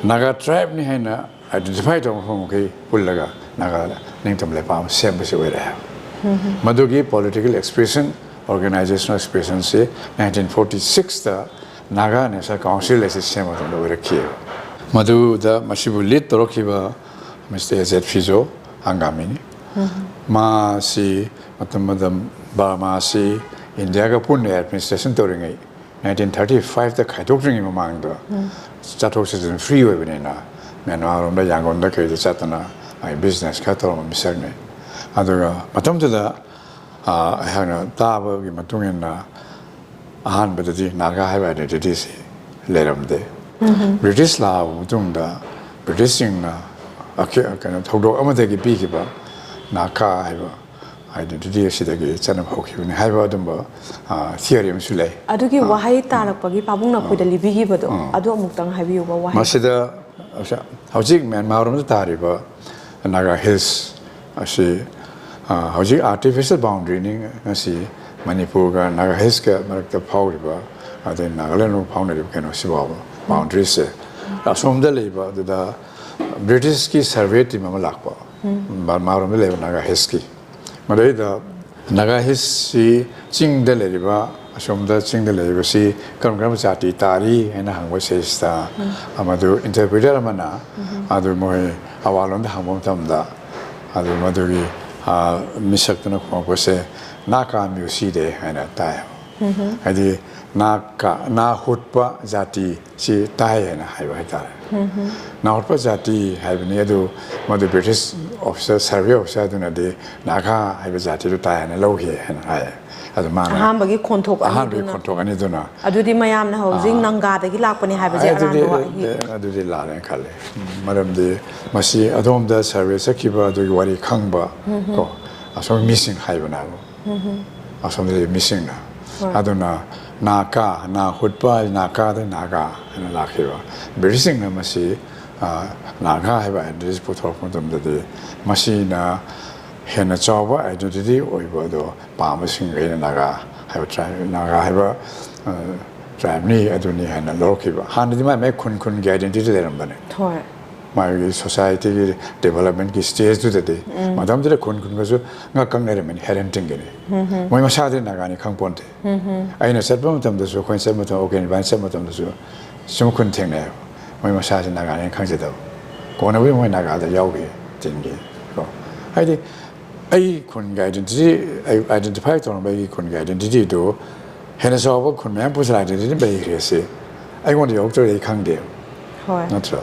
ꯅꯥꯒꯥ ꯇ꯭ꯔꯥꯏꯕꯅꯤ ꯍꯥꯏꯅ ꯑꯥꯏꯗꯦꯟꯇꯤꯐꯥꯏ ꯇꯧꯕ ꯃꯐꯝ ꯃꯈꯩ ꯄꯨꯜꯂꯒ ꯅꯥꯒꯥ ꯅꯤꯡꯇꯝ ꯂꯩꯄꯥꯛ ꯑꯃ ꯁꯦꯝꯕꯁꯤ ꯑꯣꯏꯔꯦ꯫ ꯃꯗꯨꯒꯤ ꯄꯣꯂꯤꯇꯤꯀꯦꯜ ꯑꯦꯛꯁꯄ꯭ꯔꯦꯁꯟ, ꯑꯣꯔꯒꯅꯥꯏꯖꯦꯁꯅꯦꯜ ꯑꯦꯛꯁꯄ꯭ꯔꯦꯁꯟꯁꯤ ꯅꯥꯏꯟꯇꯤꯟ ꯐꯣꯔꯇꯤ ꯁꯤꯛꯁꯇ ꯅꯥꯒꯥ ꯅꯦꯁꯅꯦꯜ ꯀꯥꯎꯟꯁꯤꯜ ꯑꯁꯤ ꯁꯦꯝꯕ ꯃꯇꯝꯗ ꯑꯣꯏꯔꯛꯈꯤꯑꯕ꯫ ꯃꯗꯨꯗ ꯃꯁꯤꯕꯨ ꯂꯤꯗ ꯇꯧꯔꯛꯈꯤꯕ ꯃꯤꯁꯇꯔ ꯑꯦꯖꯦꯠ ꯐꯤꯖꯣ ꯑꯪꯒꯥꯃꯤꯅꯤ꯫ ꯃꯥꯁꯤ ꯃꯇꯝ ꯃꯇꯝ ꯕꯔꯃꯥꯁꯤ ꯏꯟꯗꯤꯌꯥꯒ ꯄꯨꯟꯅ ꯑꯦꯗꯃꯤꯅꯤꯁꯇ꯭ꯔꯦꯁꯟ ꯇꯧꯔꯤꯉꯩ, ꯅꯥꯏꯟꯇꯤꯟ ꯊꯥꯔꯇꯤ ꯐꯥꯏꯚꯇ ꯈꯥꯏꯗꯣꯛꯇ꯭ꯔꯤꯉꯩ ꯃꯃꯥꯡꯗ ꯆꯠꯊꯣꯛ ꯆꯠꯁꯤꯟ ꯐ꯭ꯔꯤ ꯑꯣꯏꯕꯅꯤꯅ ꯃ꯭ꯌꯥꯟꯃꯥꯔꯔꯣꯝꯗ ꯌꯥꯡꯒꯣꯟꯗ ꯀꯩꯗ ꯆꯠꯇꯅ ꯃꯥꯒꯤ ꯕꯤꯖꯤꯅꯦꯁ ꯈꯔ ꯇꯧꯔꯝꯕ ꯃꯤꯁꯛꯅꯤ꯫ ꯑꯗꯨꯒ ꯃꯇꯝꯗꯨꯗ ꯑꯩꯍꯥꯛꯅ ꯇꯥꯕꯒꯤ ꯃꯇꯨꯡ ꯏꯟꯅ ꯑꯍꯥꯟꯕꯗꯗꯤ ꯅꯥꯒꯥ ꯍꯥꯏꯕ ꯑꯥꯏꯗꯦꯟꯇꯤꯇꯤꯁꯤ ꯂꯩꯔꯝꯗꯦ꯫ ꯕ꯭ꯔꯤꯇꯤꯁ ꯂꯥꯛꯑꯕ ꯃꯇꯨꯡꯗ ꯕ꯭ꯔꯤꯇꯤꯁꯁꯤꯡꯅ ꯀꯩꯅꯣ ꯊꯧꯗꯣꯛ ꯑꯃꯗꯒꯤ ꯄꯤꯈꯤꯕ ꯅꯥꯒꯥ ꯍꯥꯏꯕ ꯑꯥꯏꯗꯦꯟꯇꯤꯇꯤ ꯑꯁꯤꯗꯒꯤ ꯆꯠꯅꯕ ꯍꯧꯈꯤꯕꯅꯤ ꯍꯥꯏꯕ ꯑꯗꯨꯝꯕ ꯊꯤꯑꯣꯔꯤ ꯑꯃꯁꯨ ꯂꯩ꯫ ꯑꯗꯨꯒꯤ ꯋꯥꯍꯩ ꯇꯥꯔꯛꯄꯒꯤ ꯄꯥꯕꯨꯡ ꯅꯥꯈꯣꯏꯗ ꯂꯤꯕꯤꯈꯤꯕꯗꯣ ꯑꯗꯨ ꯑꯃꯨꯛꯇꯪ ꯍꯥꯏꯕꯤꯌꯨꯕ ꯋꯥꯍꯩ꯫ ꯃꯁꯤꯗ ꯍꯧꯖꯤꯛ ꯃ꯭ꯌꯥꯟꯃꯥꯔ ꯂꯣꯝꯗ ꯇꯥꯔꯤꯕ ꯅꯥꯒꯥ ꯍꯤꯜꯁ ꯑꯁꯤ ꯍꯧꯖꯤꯛ ꯑꯥꯔꯇꯤꯐꯤꯁꯤꯌꯦꯜ ꯕꯥꯎꯟꯗ꯭ꯔꯤꯅꯤ꯫ ꯉꯁꯤ ꯃꯅꯤꯄꯨꯔꯒ ꯅꯥꯒꯥ ꯍꯤꯜꯁꯀ ꯃꯔꯛꯇ ꯐꯥꯎꯔꯤꯕ, ꯑꯗꯩ ꯅꯥꯒꯥꯂꯦꯟ ꯐꯥꯎꯅꯔꯤꯕ ꯀꯩꯅꯣꯁꯤ ꯐꯥꯎꯕ ꯕꯥꯎꯟꯗ꯭ꯔꯤꯁꯦ ꯑꯁꯣꯝꯗ ꯂꯩꯕ ꯑꯗꯨꯗ ꯕ꯭ꯔꯤꯇꯤꯁꯀꯤ ꯁꯔꯚꯦ ꯇꯤꯝ ꯑꯃ ꯂꯥꯛꯄ, ꯕꯔꯃꯥꯔꯣꯝꯗ ꯂꯩꯕ ꯅꯥꯒꯥ ꯍꯤꯜꯁꯀꯤ꯫ ꯃꯗꯩꯗ ꯅꯥꯒꯥ ꯍꯤꯜꯁꯁꯤ ꯆꯤꯡꯗ ꯂꯩꯔꯤꯕ, ꯑꯁꯣꯝꯗ ꯆꯤꯡꯗ ꯂꯩꯔꯤꯕꯁꯤ ꯀꯔꯝ ꯀꯔꯝꯕ ꯖꯥꯇꯤ ꯇꯥꯔꯤ ꯍꯥꯏꯅ ꯍꯪꯕ ꯁꯤꯗꯩꯁꯤꯗ ꯃꯗꯨ ꯏꯟꯇꯔꯄ꯭ꯔꯤꯇꯔ ꯑꯃꯅ ꯑꯗꯨ ꯃꯣꯏ ꯑꯋꯥꯂꯣꯝꯗ ꯍꯪꯕ ꯃꯇꯝꯗ ꯑꯗꯨ ꯃꯗꯨꯒꯤ ꯃꯤꯁꯛꯇꯨꯅ ꯈꯨꯝꯃꯛꯄꯁꯦ "ꯅꯥꯀꯥ ꯃ꯭ꯌꯨꯁꯤꯗꯦ" ꯍꯥꯏꯅ ꯇꯥꯏ꯫ ꯍꯥꯏꯗꯤ ꯅꯥ ꯀꯥ, ꯅꯥ ꯍꯨꯠꯄ ꯖꯥꯇꯤ ꯁꯤ ꯇꯥꯏ ꯍꯥꯏꯅ ꯍꯥꯏꯕ ꯍꯥꯏꯇꯥꯔꯦ꯫ ꯅꯥ ꯍꯨꯠꯄ ꯖꯥꯇꯤ ꯍꯥꯏꯕꯅꯤ ꯑꯗꯨ ꯃꯗꯨ ꯕ꯭ꯔꯤꯇꯤꯁ ꯑꯣꯐꯤꯁꯔ, ꯁꯔꯚꯦ ꯑꯣꯐꯤꯁꯔ ꯑꯗꯨꯅꯗꯤ ꯅꯥꯒꯥ ꯍꯥꯏꯕ ꯖꯥꯇꯤꯗꯨ ꯇꯥꯏ ꯍꯥꯏꯅ ꯂꯧꯈꯤ ꯍꯥꯏꯅ ꯍꯥꯏ꯫ ꯑꯗꯨ ꯃꯥꯅ ꯑꯍꯥꯟꯕꯒꯤ ꯈꯣꯟꯊꯣꯛ ꯑꯍꯥꯟꯕꯒꯤ ꯑꯅꯤꯗꯨꯅ꯫ ꯈꯣꯟꯊꯣꯛ ꯑꯅꯤꯗꯨꯅ ꯑꯗꯨꯗꯤ ꯃꯌꯥꯝꯅ ꯍꯧꯖꯤꯛ ꯅꯪꯒꯥꯗꯒꯤ ꯂꯥꯛꯄꯅꯦ ꯍꯥꯏꯕꯁꯦ ꯑꯗꯨꯗꯤ ꯑꯔꯥꯟꯕ ꯋꯥꯍꯩ꯫ ꯑꯗꯨꯗꯤ ꯂꯥꯜꯂꯦꯅ ꯈꯜꯂꯦ꯫ ꯃꯔꯝꯗꯤ ꯃꯁꯤ ꯑꯗꯣꯝꯗ ꯁꯔꯚꯦ ꯆꯠꯈꯤꯕ ꯑꯗꯨꯒꯤ ꯋꯥꯔꯤ ꯈꯪꯕ ꯀꯣ ꯑꯁꯣꯝ ꯃꯤꯁꯤꯡ ꯍꯥꯏꯕꯅꯦꯕ꯫ ꯑꯁꯣꯝꯗꯗꯤ ꯃꯤꯁꯤꯡꯅ꯫ ꯍꯣꯏ꯫ ꯑꯗꯨꯅ ꯅꯥꯀꯥ, ꯅꯥ ꯍꯨꯠꯄ, ꯅꯥꯀꯥꯗ ꯅꯥꯒꯥ ꯍꯥꯏꯅ ꯂꯥꯛꯈꯤꯕ꯫ ꯕ꯭ꯔꯤꯇꯤꯁꯁꯤꯡꯅ ꯃꯁꯤ ꯑ, ꯅꯥꯒꯥ ꯍꯥꯏꯕ ꯑꯥꯏꯗꯦꯟꯇꯤꯇꯤ ꯄꯨꯊꯣꯔꯛꯄ ꯃꯇꯝꯗꯗꯤ ꯃꯁꯤꯅ ꯍꯦꯟꯅ ꯆꯥꯎꯕ ꯑꯥꯏꯗꯦꯟꯇꯤꯇꯤ ꯑꯣꯏꯕ ꯑꯗꯣ ꯄꯥꯝꯕꯁꯤꯡꯈꯩꯅ ꯅꯥꯒꯥ ꯍꯥꯏꯕ ꯇ꯭ꯔꯥꯏꯕ, ꯅꯥꯒꯥ ꯍꯥꯏꯕ ꯑ, ꯇ꯭ꯔꯥꯏꯕꯅꯤ ꯑꯗꯨꯅꯤ ꯍꯥꯏꯅ ꯂꯧꯔꯛꯈꯤꯕ꯫ ꯍꯥꯟꯅꯗꯤ ꯃꯥꯏ ꯃꯥꯏ ꯈꯨꯟ ꯈꯨꯟꯒꯤ ꯑꯥꯏꯗꯦꯟꯇꯤꯇꯤ ꯂꯩꯔꯝꯕꯅꯦ꯫ ꯍꯣꯏ꯫ ꯃꯥꯒꯤ ꯁꯣꯁꯥꯏꯇꯤꯒꯤ ꯗꯤꯕꯂꯞꯃꯦꯟꯒꯤ ꯁ꯭ꯇꯦꯖꯇꯨꯗꯗꯤ ꯃꯇꯝꯗꯨꯗ ꯈꯨꯟ ꯈꯨꯟꯒꯁꯨ ꯉꯛ ꯀꯪꯅꯔꯝꯃꯤꯅꯤ ꯍꯦꯔꯦꯟꯇꯤꯡꯒꯤꯅꯤ꯫ ꯃꯣꯏ ꯃꯁꯥꯗꯤ ꯅꯥꯒꯥꯅꯤ ꯈꯪꯄꯣꯟꯇꯦ꯫ ꯑꯩꯅ ꯆꯠꯄ ꯃꯇꯝꯗꯁꯨ, ꯑꯩꯈꯣꯏꯅ ꯆꯠꯄ ꯃꯇꯝꯗ, ꯑꯣꯔꯒꯦꯟ ꯏꯕꯥꯅꯤ ꯆꯠꯄ ꯃꯇꯝꯗꯁꯨ ꯆꯨꯝ ꯈꯨꯟ ꯊꯦꯡꯅꯩꯑꯕ꯫ ꯃꯣꯏ ꯃꯁꯥꯁꯤ ꯅꯥꯒꯥꯅꯦꯅ ꯈꯪꯖꯗꯕ꯫ ꯀꯣꯟꯅꯕꯨꯗꯤ ꯃꯣꯏ ꯅꯥꯒꯥꯗ ꯌꯥꯎꯈꯤ, ꯇꯤꯟꯈꯤ ꯀꯣ꯫ ꯍꯥꯏꯗꯤ ꯑꯩ ꯈꯨꯟꯒꯤ ꯑꯥꯏꯗꯦꯟꯇꯤꯇꯤ, ꯑꯩ ꯑꯥꯏꯗꯦꯟꯇꯤꯐꯥꯏ ꯇꯧꯔꯝꯕ ꯑꯩꯒꯤ ꯈꯨꯟꯒꯤ ꯑꯥꯏꯗꯦꯟꯇꯤꯇꯤꯗꯨ ꯍꯦꯟꯅ ꯆꯥꯎꯕ ꯈꯨꯟ ꯃꯌꯥꯝ ꯄꯨꯁꯤꯜꯂꯛꯑꯗꯤ ꯑꯗꯨꯝ ꯂꯩꯈ꯭ꯔꯦ ꯁꯤ꯫ ꯑꯩꯉꯣꯟꯗ ꯌꯧꯔꯛꯇ꯭ꯔꯗꯤ ꯑꯩ ꯈꯪꯗꯦ꯫ ꯍꯣꯏ꯫ ꯅꯠꯇ꯭ꯔꯥ?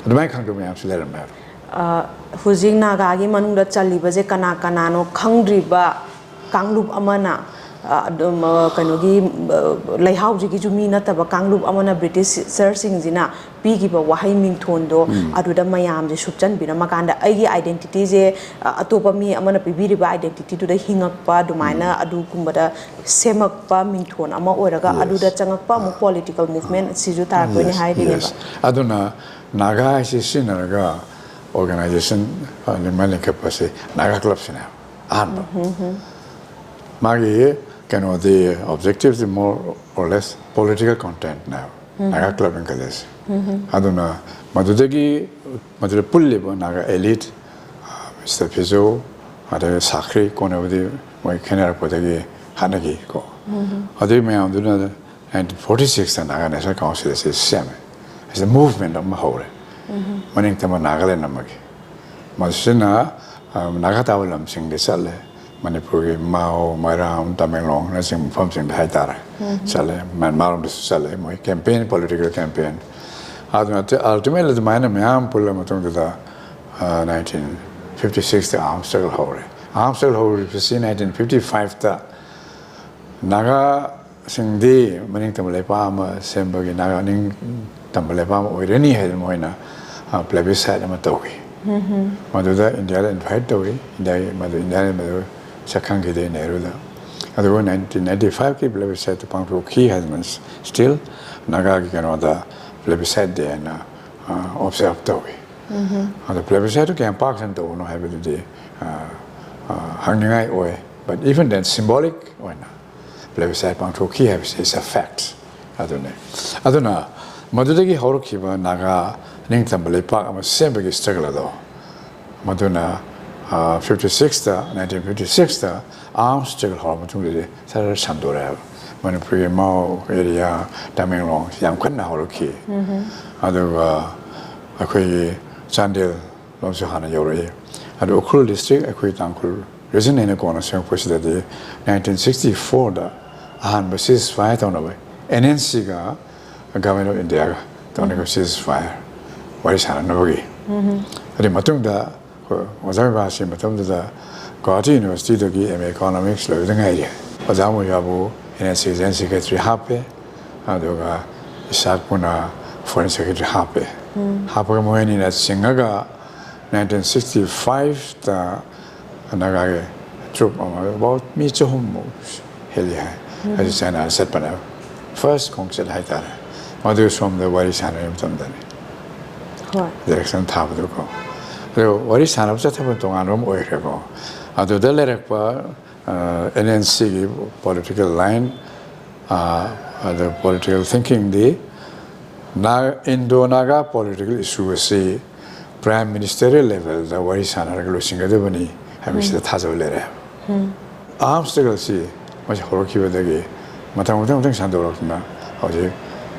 ꯑꯗꯨꯃꯥꯏꯅ ꯈꯪꯗꯕ ꯃꯌꯥꯝꯁꯨ ꯂꯩꯔꯝꯃꯦ ꯍꯥꯏꯕ꯫ ꯑ, ꯍꯧꯖꯤꯛ ꯅꯥꯒꯥꯒꯤ ꯃꯅꯨꯡꯗ ꯆꯜꯂꯤꯕꯁꯦ ꯀꯅꯥ ꯀꯅꯥꯅꯣ ꯈꯪꯗ꯭ꯔꯤꯕ ꯀꯥꯡꯂꯨꯞ ꯑꯃꯅ, ꯑ, ꯑꯗꯨꯝ, ꯑ, ꯀꯩꯅꯣꯒꯤ, ꯑ, ꯂꯩꯍꯥꯎꯁꯤꯒꯤꯁꯨ ꯃꯤ ꯅꯠꯇꯕ ꯀꯥꯡꯂꯨꯞ ꯑꯃꯅ ꯕ꯭ꯔꯤꯇꯤꯁꯔꯁꯤꯡꯁꯤꯅ ꯄꯤꯈꯤꯕ ꯋꯥꯍꯩ ꯃꯤꯡꯊꯣꯟꯗꯣ ꯑꯗꯨꯗ ꯃꯌꯥꯝꯁꯦ ꯁꯨꯞꯆꯟꯕꯤꯔꯝꯃꯀꯥꯟꯗ ꯑꯩꯒꯤ ꯑꯥꯏꯗꯦꯟꯇꯤꯇꯤꯁꯦ, ꯑ, ꯑꯇꯣꯞꯄ ꯃꯤ ꯑꯃꯅ ꯄꯤꯕꯤꯔꯤꯕ ꯑꯥꯏꯗꯦꯟꯇꯤꯇꯤꯗꯨꯗ ꯍꯤꯡꯉꯛꯄ ꯑꯗꯨꯃꯥꯏꯅ ꯑꯗꯨꯒꯨꯝꯕꯗ ꯁꯦꯝꯃꯛꯄ ꯃꯤꯡꯊꯣꯟ ꯑꯃ ꯑꯣꯏꯔꯒ Yes. ꯑꯗꯨꯗ ꯆꯪꯉꯛꯄ ꯑꯃꯨꯛ ꯄꯣꯂꯤꯇꯤꯀꯦꯜ ꯃꯨꯚꯃꯦꯟ ꯁꯤꯁꯨ ꯇꯥꯔꯛꯇꯣꯏꯅꯦ Yes, ꯍꯥꯏꯔꯤꯅꯦꯕ꯫ yes. ꯑꯗꯨꯅ ꯅꯥꯒꯥ ꯍꯥꯏꯁꯤ ꯁꯤꯖꯤꯟꯅꯔꯒ ꯑꯣꯔꯒꯅꯥꯏꯖꯦꯁꯟ ꯂꯤꯡꯈꯠꯄꯁꯤ ꯅꯥꯒꯥ ꯀ꯭ꯂꯕꯁꯤꯅꯦ ꯑꯍꯥꯟꯕ꯫ ꯃꯥꯒꯤ ꯀꯩꯅꯣꯗꯤ, objectivity more or less political contentꯅꯦꯕ ꯅꯥꯒꯥ ꯀ꯭ꯂꯕ ꯂꯤꯡꯈꯠꯂꯤꯁꯦ꯫ ꯑꯗꯨꯅ ꯃꯗꯨꯗꯒꯤ, ꯃꯗꯨꯗ ꯄꯨꯜꯂꯤꯕ ꯅꯥꯒꯥ ꯑꯦꯂꯤꯠ, ꯃꯤꯁꯇꯔ ꯐꯤꯖꯣ, ꯑꯗꯩ ꯁꯥꯈ꯭ꯔꯤ, ꯀꯣꯟꯅꯕꯨꯗꯤ ꯃꯣꯏ ꯈꯦꯠꯅꯔꯛꯄꯗꯒꯤ ꯍꯥꯠꯅꯈꯤꯀꯣ꯫ ꯑꯗꯨꯒꯤ ꯃꯌꯥꯝꯗꯨꯅ ꯅꯥꯏꯟꯇꯤꯟ ꯐꯣꯔꯇꯤ ꯁꯤꯛꯁꯇ ꯅꯥꯒꯥ ꯅꯦꯁꯅꯦꯜ ꯀꯥꯎꯟꯁꯤꯜ ꯑꯁꯤ ꯁꯦꯝꯃꯦ꯫ ꯑꯁꯤꯗ ꯃꯨꯚꯃꯦꯟ ꯑꯃ ꯍꯧꯔꯦ꯫ ꯃꯅꯤꯡ ꯇꯝꯕ ꯅꯥꯒꯥꯂꯦꯟ ꯑꯃꯒꯤ꯫ ꯃꯁꯤꯅ, ꯑ, ꯅꯥꯒꯥ ꯇꯥꯕ ꯂꯝꯁꯤꯡꯗ ꯆꯠꯂꯦ꯫ ꯃꯅꯤꯄꯨꯔꯒꯤ ꯃꯥꯎ, ꯃꯣꯏꯔꯥꯡ, ꯇꯃꯦꯡꯂꯣꯡꯅꯆꯤꯡꯕ ꯃꯐꯝꯁꯤꯡꯗ ꯍꯥꯏꯇꯥꯔꯦ꯫ ꯆꯠꯂꯦ꯫ ꯃ꯭ꯌꯥꯟꯃꯥꯔ ꯂꯣꯝꯗꯁꯨ ꯆꯠꯂꯦ꯫ ꯃꯣꯏ ꯀꯦꯝꯄꯦꯟ, ꯄꯣꯂꯤꯇꯤꯀꯦꯜ ꯀꯦꯝꯄꯦꯟ꯫ ꯑꯗꯨꯅ ultimately ꯑꯗꯨꯃꯥꯏꯅ ꯃꯌꯥꯝ ꯄꯨꯜꯂ ꯃꯇꯨꯡꯗꯨꯗ, ꯑ, ꯅꯥꯏꯟꯇꯤꯟ ꯐꯤꯐꯇꯤ ꯁꯤꯛꯁꯇ ꯑꯥꯔꯝ ꯁ꯭ꯇ꯭ꯔꯒꯜ ꯍꯧꯔꯦ꯫ ꯑꯥꯔꯝ ꯁ꯭ꯇ꯭ꯔꯒꯜ ꯍꯧꯔꯤꯕꯁꯤ ꯅꯥꯏꯟꯇꯤꯟ ꯐꯤꯐꯇꯤ ꯐꯥꯏꯚꯇ ꯅꯥꯒꯥꯁꯤꯡꯗꯤ ꯃꯅꯤꯡ ꯇꯝꯕ ꯂꯩꯄꯥꯛ ꯑꯃ ꯁꯦꯝꯕꯒꯤ, ꯅꯥꯒꯥ ꯅꯤꯡ ꯇꯝꯕ ꯂꯩꯄꯥꯛ ꯑꯃ ꯑꯣꯏꯔꯅꯤ ꯍꯥꯏꯗꯅ ꯃꯣꯏꯅ ꯄ꯭ꯂꯦꯕꯤꯁꯥꯏꯠ ꯑꯃ ꯇꯧꯏ꯫ ꯃꯗꯨꯗ ꯏꯟꯗꯤꯌꯥꯗ ꯏꯟꯚꯥꯏꯠ ꯇꯧꯏ꯫ ꯏꯟꯗꯤꯌꯥꯒꯤ ꯃꯗꯨ, ꯏꯟꯗꯤꯌꯥꯅ ꯃꯗꯨ ꯁꯛ ꯈꯪꯈꯤꯗꯦ ꯅꯦꯍꯔꯨꯗ꯫ ꯑꯗꯨꯕꯨ ꯅꯥꯏꯟꯇꯤꯟ ꯅꯥꯏꯟꯇꯤ ꯐꯥꯏꯚꯀꯤ ꯄ꯭ꯂꯦꯕꯤꯁꯥꯏꯠꯇ ꯄꯥꯡꯊꯣꯛꯈꯤ ꯍꯥꯏꯗꯅ ꯁ꯭ꯇꯤꯜ ꯅꯥꯒꯥꯒꯤ ꯀꯩꯅꯣꯗ ꯄ꯭ꯂꯦꯕꯤꯁꯥꯏꯠ ꯗꯦ ꯍꯥꯏꯅ ꯑꯣꯕꯖꯥꯔꯕ ꯇꯧꯏ꯫ ꯑꯗꯣ ꯄ꯭ꯂꯦꯕꯤꯁꯥꯏꯠꯇꯨ ꯀꯌꯥꯝ ꯄꯥꯛ ꯁꯟꯅ ꯇꯧꯕꯅꯣ ꯍꯥꯏꯕꯗꯨꯗꯤ ꯑ, ꯑ, ꯍꯪꯅꯤꯡꯉꯥꯏ ꯑꯣꯏ꯫ But even then, symbolic ꯑꯣꯏꯅ ꯄ꯭ꯂꯦꯕꯤꯁꯥꯏꯠ ꯄꯥꯡꯊꯣꯛꯈꯤ ꯍꯥꯏꯕꯁꯤ is a fact꯫ ꯑꯗꯨꯅꯤ꯫ ꯑꯗꯨꯅ ꯃꯗꯨꯗꯒꯤ ꯍꯧꯔꯛꯈꯤꯕ ꯅꯥꯒꯥ ꯅꯤꯡꯇꯝꯕ ꯂꯩꯄꯥꯛ ꯑꯃ ꯁꯦꯝꯕꯒꯤ ꯁ꯭ꯇ꯭ꯔꯒꯜ ꯑꯗꯣ, ꯃꯗꯨꯅ ꯐꯤꯐꯇꯤ ꯁꯤꯛꯁꯇ, ꯅꯥꯏꯟꯇꯤꯟ ꯐꯤꯐꯇꯤ ꯁꯤꯛꯁꯇ ꯑꯥꯔꯝ ꯁ꯭ꯇ꯭ꯔꯒꯜ ꯍꯧꯔ ꯃꯇꯨꯡꯗꯗꯤ ꯁꯔ ꯁꯟꯗꯣꯔꯛꯑꯦꯕ꯫ ꯃꯅꯤꯄꯨꯔꯒꯤ ꯃꯥꯎ ꯑꯦꯔꯤꯌꯥ, ꯇꯃꯦꯡꯂꯣꯡ ꯌꯥꯝ ꯀꯟꯅ ꯍꯧꯔꯛꯈꯤ꯫ ꯑꯗꯨꯒ ꯑꯩꯈꯣꯏꯒꯤ ꯆꯥꯟꯗꯦꯜ ꯂꯣꯝꯁꯨ ꯍꯥꯟꯅ ꯌꯧꯔꯛꯏ꯫ ꯑꯗꯨ ꯎꯈ꯭ꯔꯨꯜ ꯗꯤꯁꯇ꯭ꯔꯤꯛ ꯑꯩꯈꯣꯏ ꯇꯥꯡꯈꯨꯜ ꯔꯤꯖꯟ ꯍꯥꯏꯅ ꯀꯣꯟꯅ ꯁꯦꯝꯃꯛꯄꯁꯤꯗꯗꯤ ꯅꯥꯏꯟꯇꯤꯟ ꯁꯤꯛꯁꯇꯤ ꯐꯣꯔꯗ ꯑꯍꯥꯟꯕ ꯁꯤꯖ ꯐꯥꯌꯔ ꯇꯧꯅꯕ, ꯑꯦꯟ ꯑꯦꯟ ꯁꯤꯒ ꯒꯚꯔꯟꯃꯦꯟ ꯑꯣꯐ ꯏꯟꯗꯤꯌꯥꯒ ꯇꯧꯅꯕ ꯁꯤꯖ ꯐꯥꯌꯔ ꯋꯥꯔꯤ ꯁꯥꯟꯅꯅꯕꯒꯤ꯫ ꯑꯗꯨꯒꯤ ꯃꯇꯨꯡꯗ ꯑꯩꯈꯣꯏ ꯑꯣꯖꯥ ꯃꯣꯏꯕꯥꯁꯤ ꯃꯇꯝꯗꯨꯗ ꯒꯨꯋꯥꯍꯥꯇꯤ ꯌꯨꯅꯤꯚꯔꯁꯤꯇꯤꯗꯒꯤ ꯑꯦꯝ ꯑꯦ ꯏꯀꯣꯅꯣꯃꯤꯛꯁ ꯂꯣꯏꯕꯗ ꯉꯥꯏꯔꯤ꯫ ꯑꯣꯖꯥ ꯃꯣꯏꯕꯥꯕꯨ N N C general secretary ꯍꯥꯞꯄꯦ꯫ ꯑꯗꯨꯒ ꯏꯁꯥꯛꯄꯨꯅ ꯐꯣꯔꯦꯟ ꯁꯦꯀ꯭ꯔꯦꯇꯔꯤ ꯍꯥꯞꯄꯦ꯫ ꯍꯥꯞꯄꯒ ꯃꯣꯏ ꯑꯅꯤꯅ ꯆꯤꯡꯉꯒ ꯅꯥꯏꯟꯇꯤꯟ ꯁꯤꯛꯁꯇꯤ ꯐꯥꯏꯚꯇ ꯅꯥꯒꯥꯒꯤ ꯇ꯭ꯔꯨꯞ ꯑꯃ, about ꯃꯤ ꯆꯍꯨꯝꯃꯨꯛ ꯍꯦꯜꯂꯤ ꯍꯥꯏ꯫ ꯑꯗꯨ ꯆꯥꯏꯅꯥꯗ ꯆꯠꯄꯅꯦꯕ꯫ ꯐꯥꯔꯁ ꯈꯣꯡꯆꯠ ꯍꯥꯏꯇꯥꯔꯦ꯫ ꯃꯗꯨ ꯁꯣꯝꯗ ꯋꯥꯔꯤ ꯁꯥꯟꯅꯔꯤꯉꯩ ꯃꯇꯝꯗꯅꯤ꯫ ꯍꯣꯏ꯫ ꯗꯥꯏꯔꯦꯛꯁꯟ ꯊꯥꯕꯗꯨꯀꯣ꯫ ꯑꯗꯣ ꯋꯥꯔꯤ ꯁꯥꯟꯅꯕ ꯆꯠꯊꯕ ꯇꯣꯉꯥꯟꯕ ꯑꯃ ꯑꯣꯏꯈ꯭ꯔꯦꯀꯣ꯫ ꯑꯗꯨꯗ ꯂꯩꯔꯛꯄ ꯑꯦꯟ ꯑꯦꯟ ꯁꯤꯒꯤ ꯄꯣꯂꯤꯇꯤꯀꯦꯜ ꯂꯥꯏꯟ, ꯑꯗ ꯄꯣꯂꯤꯇꯤꯀꯦꯜ ꯊꯤꯡꯀꯤꯡꯗꯤ ꯏꯟꯗꯣ ꯅꯥꯒꯥ ꯄꯣꯂꯤꯇꯤꯀꯦꯜ ꯏꯁꯨ ꯑꯁꯤ ꯄ꯭ꯔꯥꯏꯝ ꯃꯤꯅꯤꯁꯇꯔꯤꯌꯦꯜ ꯂꯦꯚꯦꯜꯗ ꯋꯥꯔꯤ ꯁꯥꯟꯅꯔꯒ ꯂꯣꯏꯁꯤꯟꯒꯗꯕꯅꯤ ꯍꯥꯏꯕꯁꯤꯗ ꯊꯥꯖꯕ ꯂꯩꯔꯦ꯫ ꯑꯥꯔꯝ ꯁ꯭ꯇ꯭ꯔꯒꯜꯁꯤ ꯃꯁꯤ ꯍꯧꯔꯛꯈꯤꯕꯗꯒꯤ ꯃꯊꯪ ꯃꯊꯪ ꯃꯊꯪ ꯁꯟꯗꯣꯔꯛꯇꯨꯅ ꯍꯧꯖꯤꯛ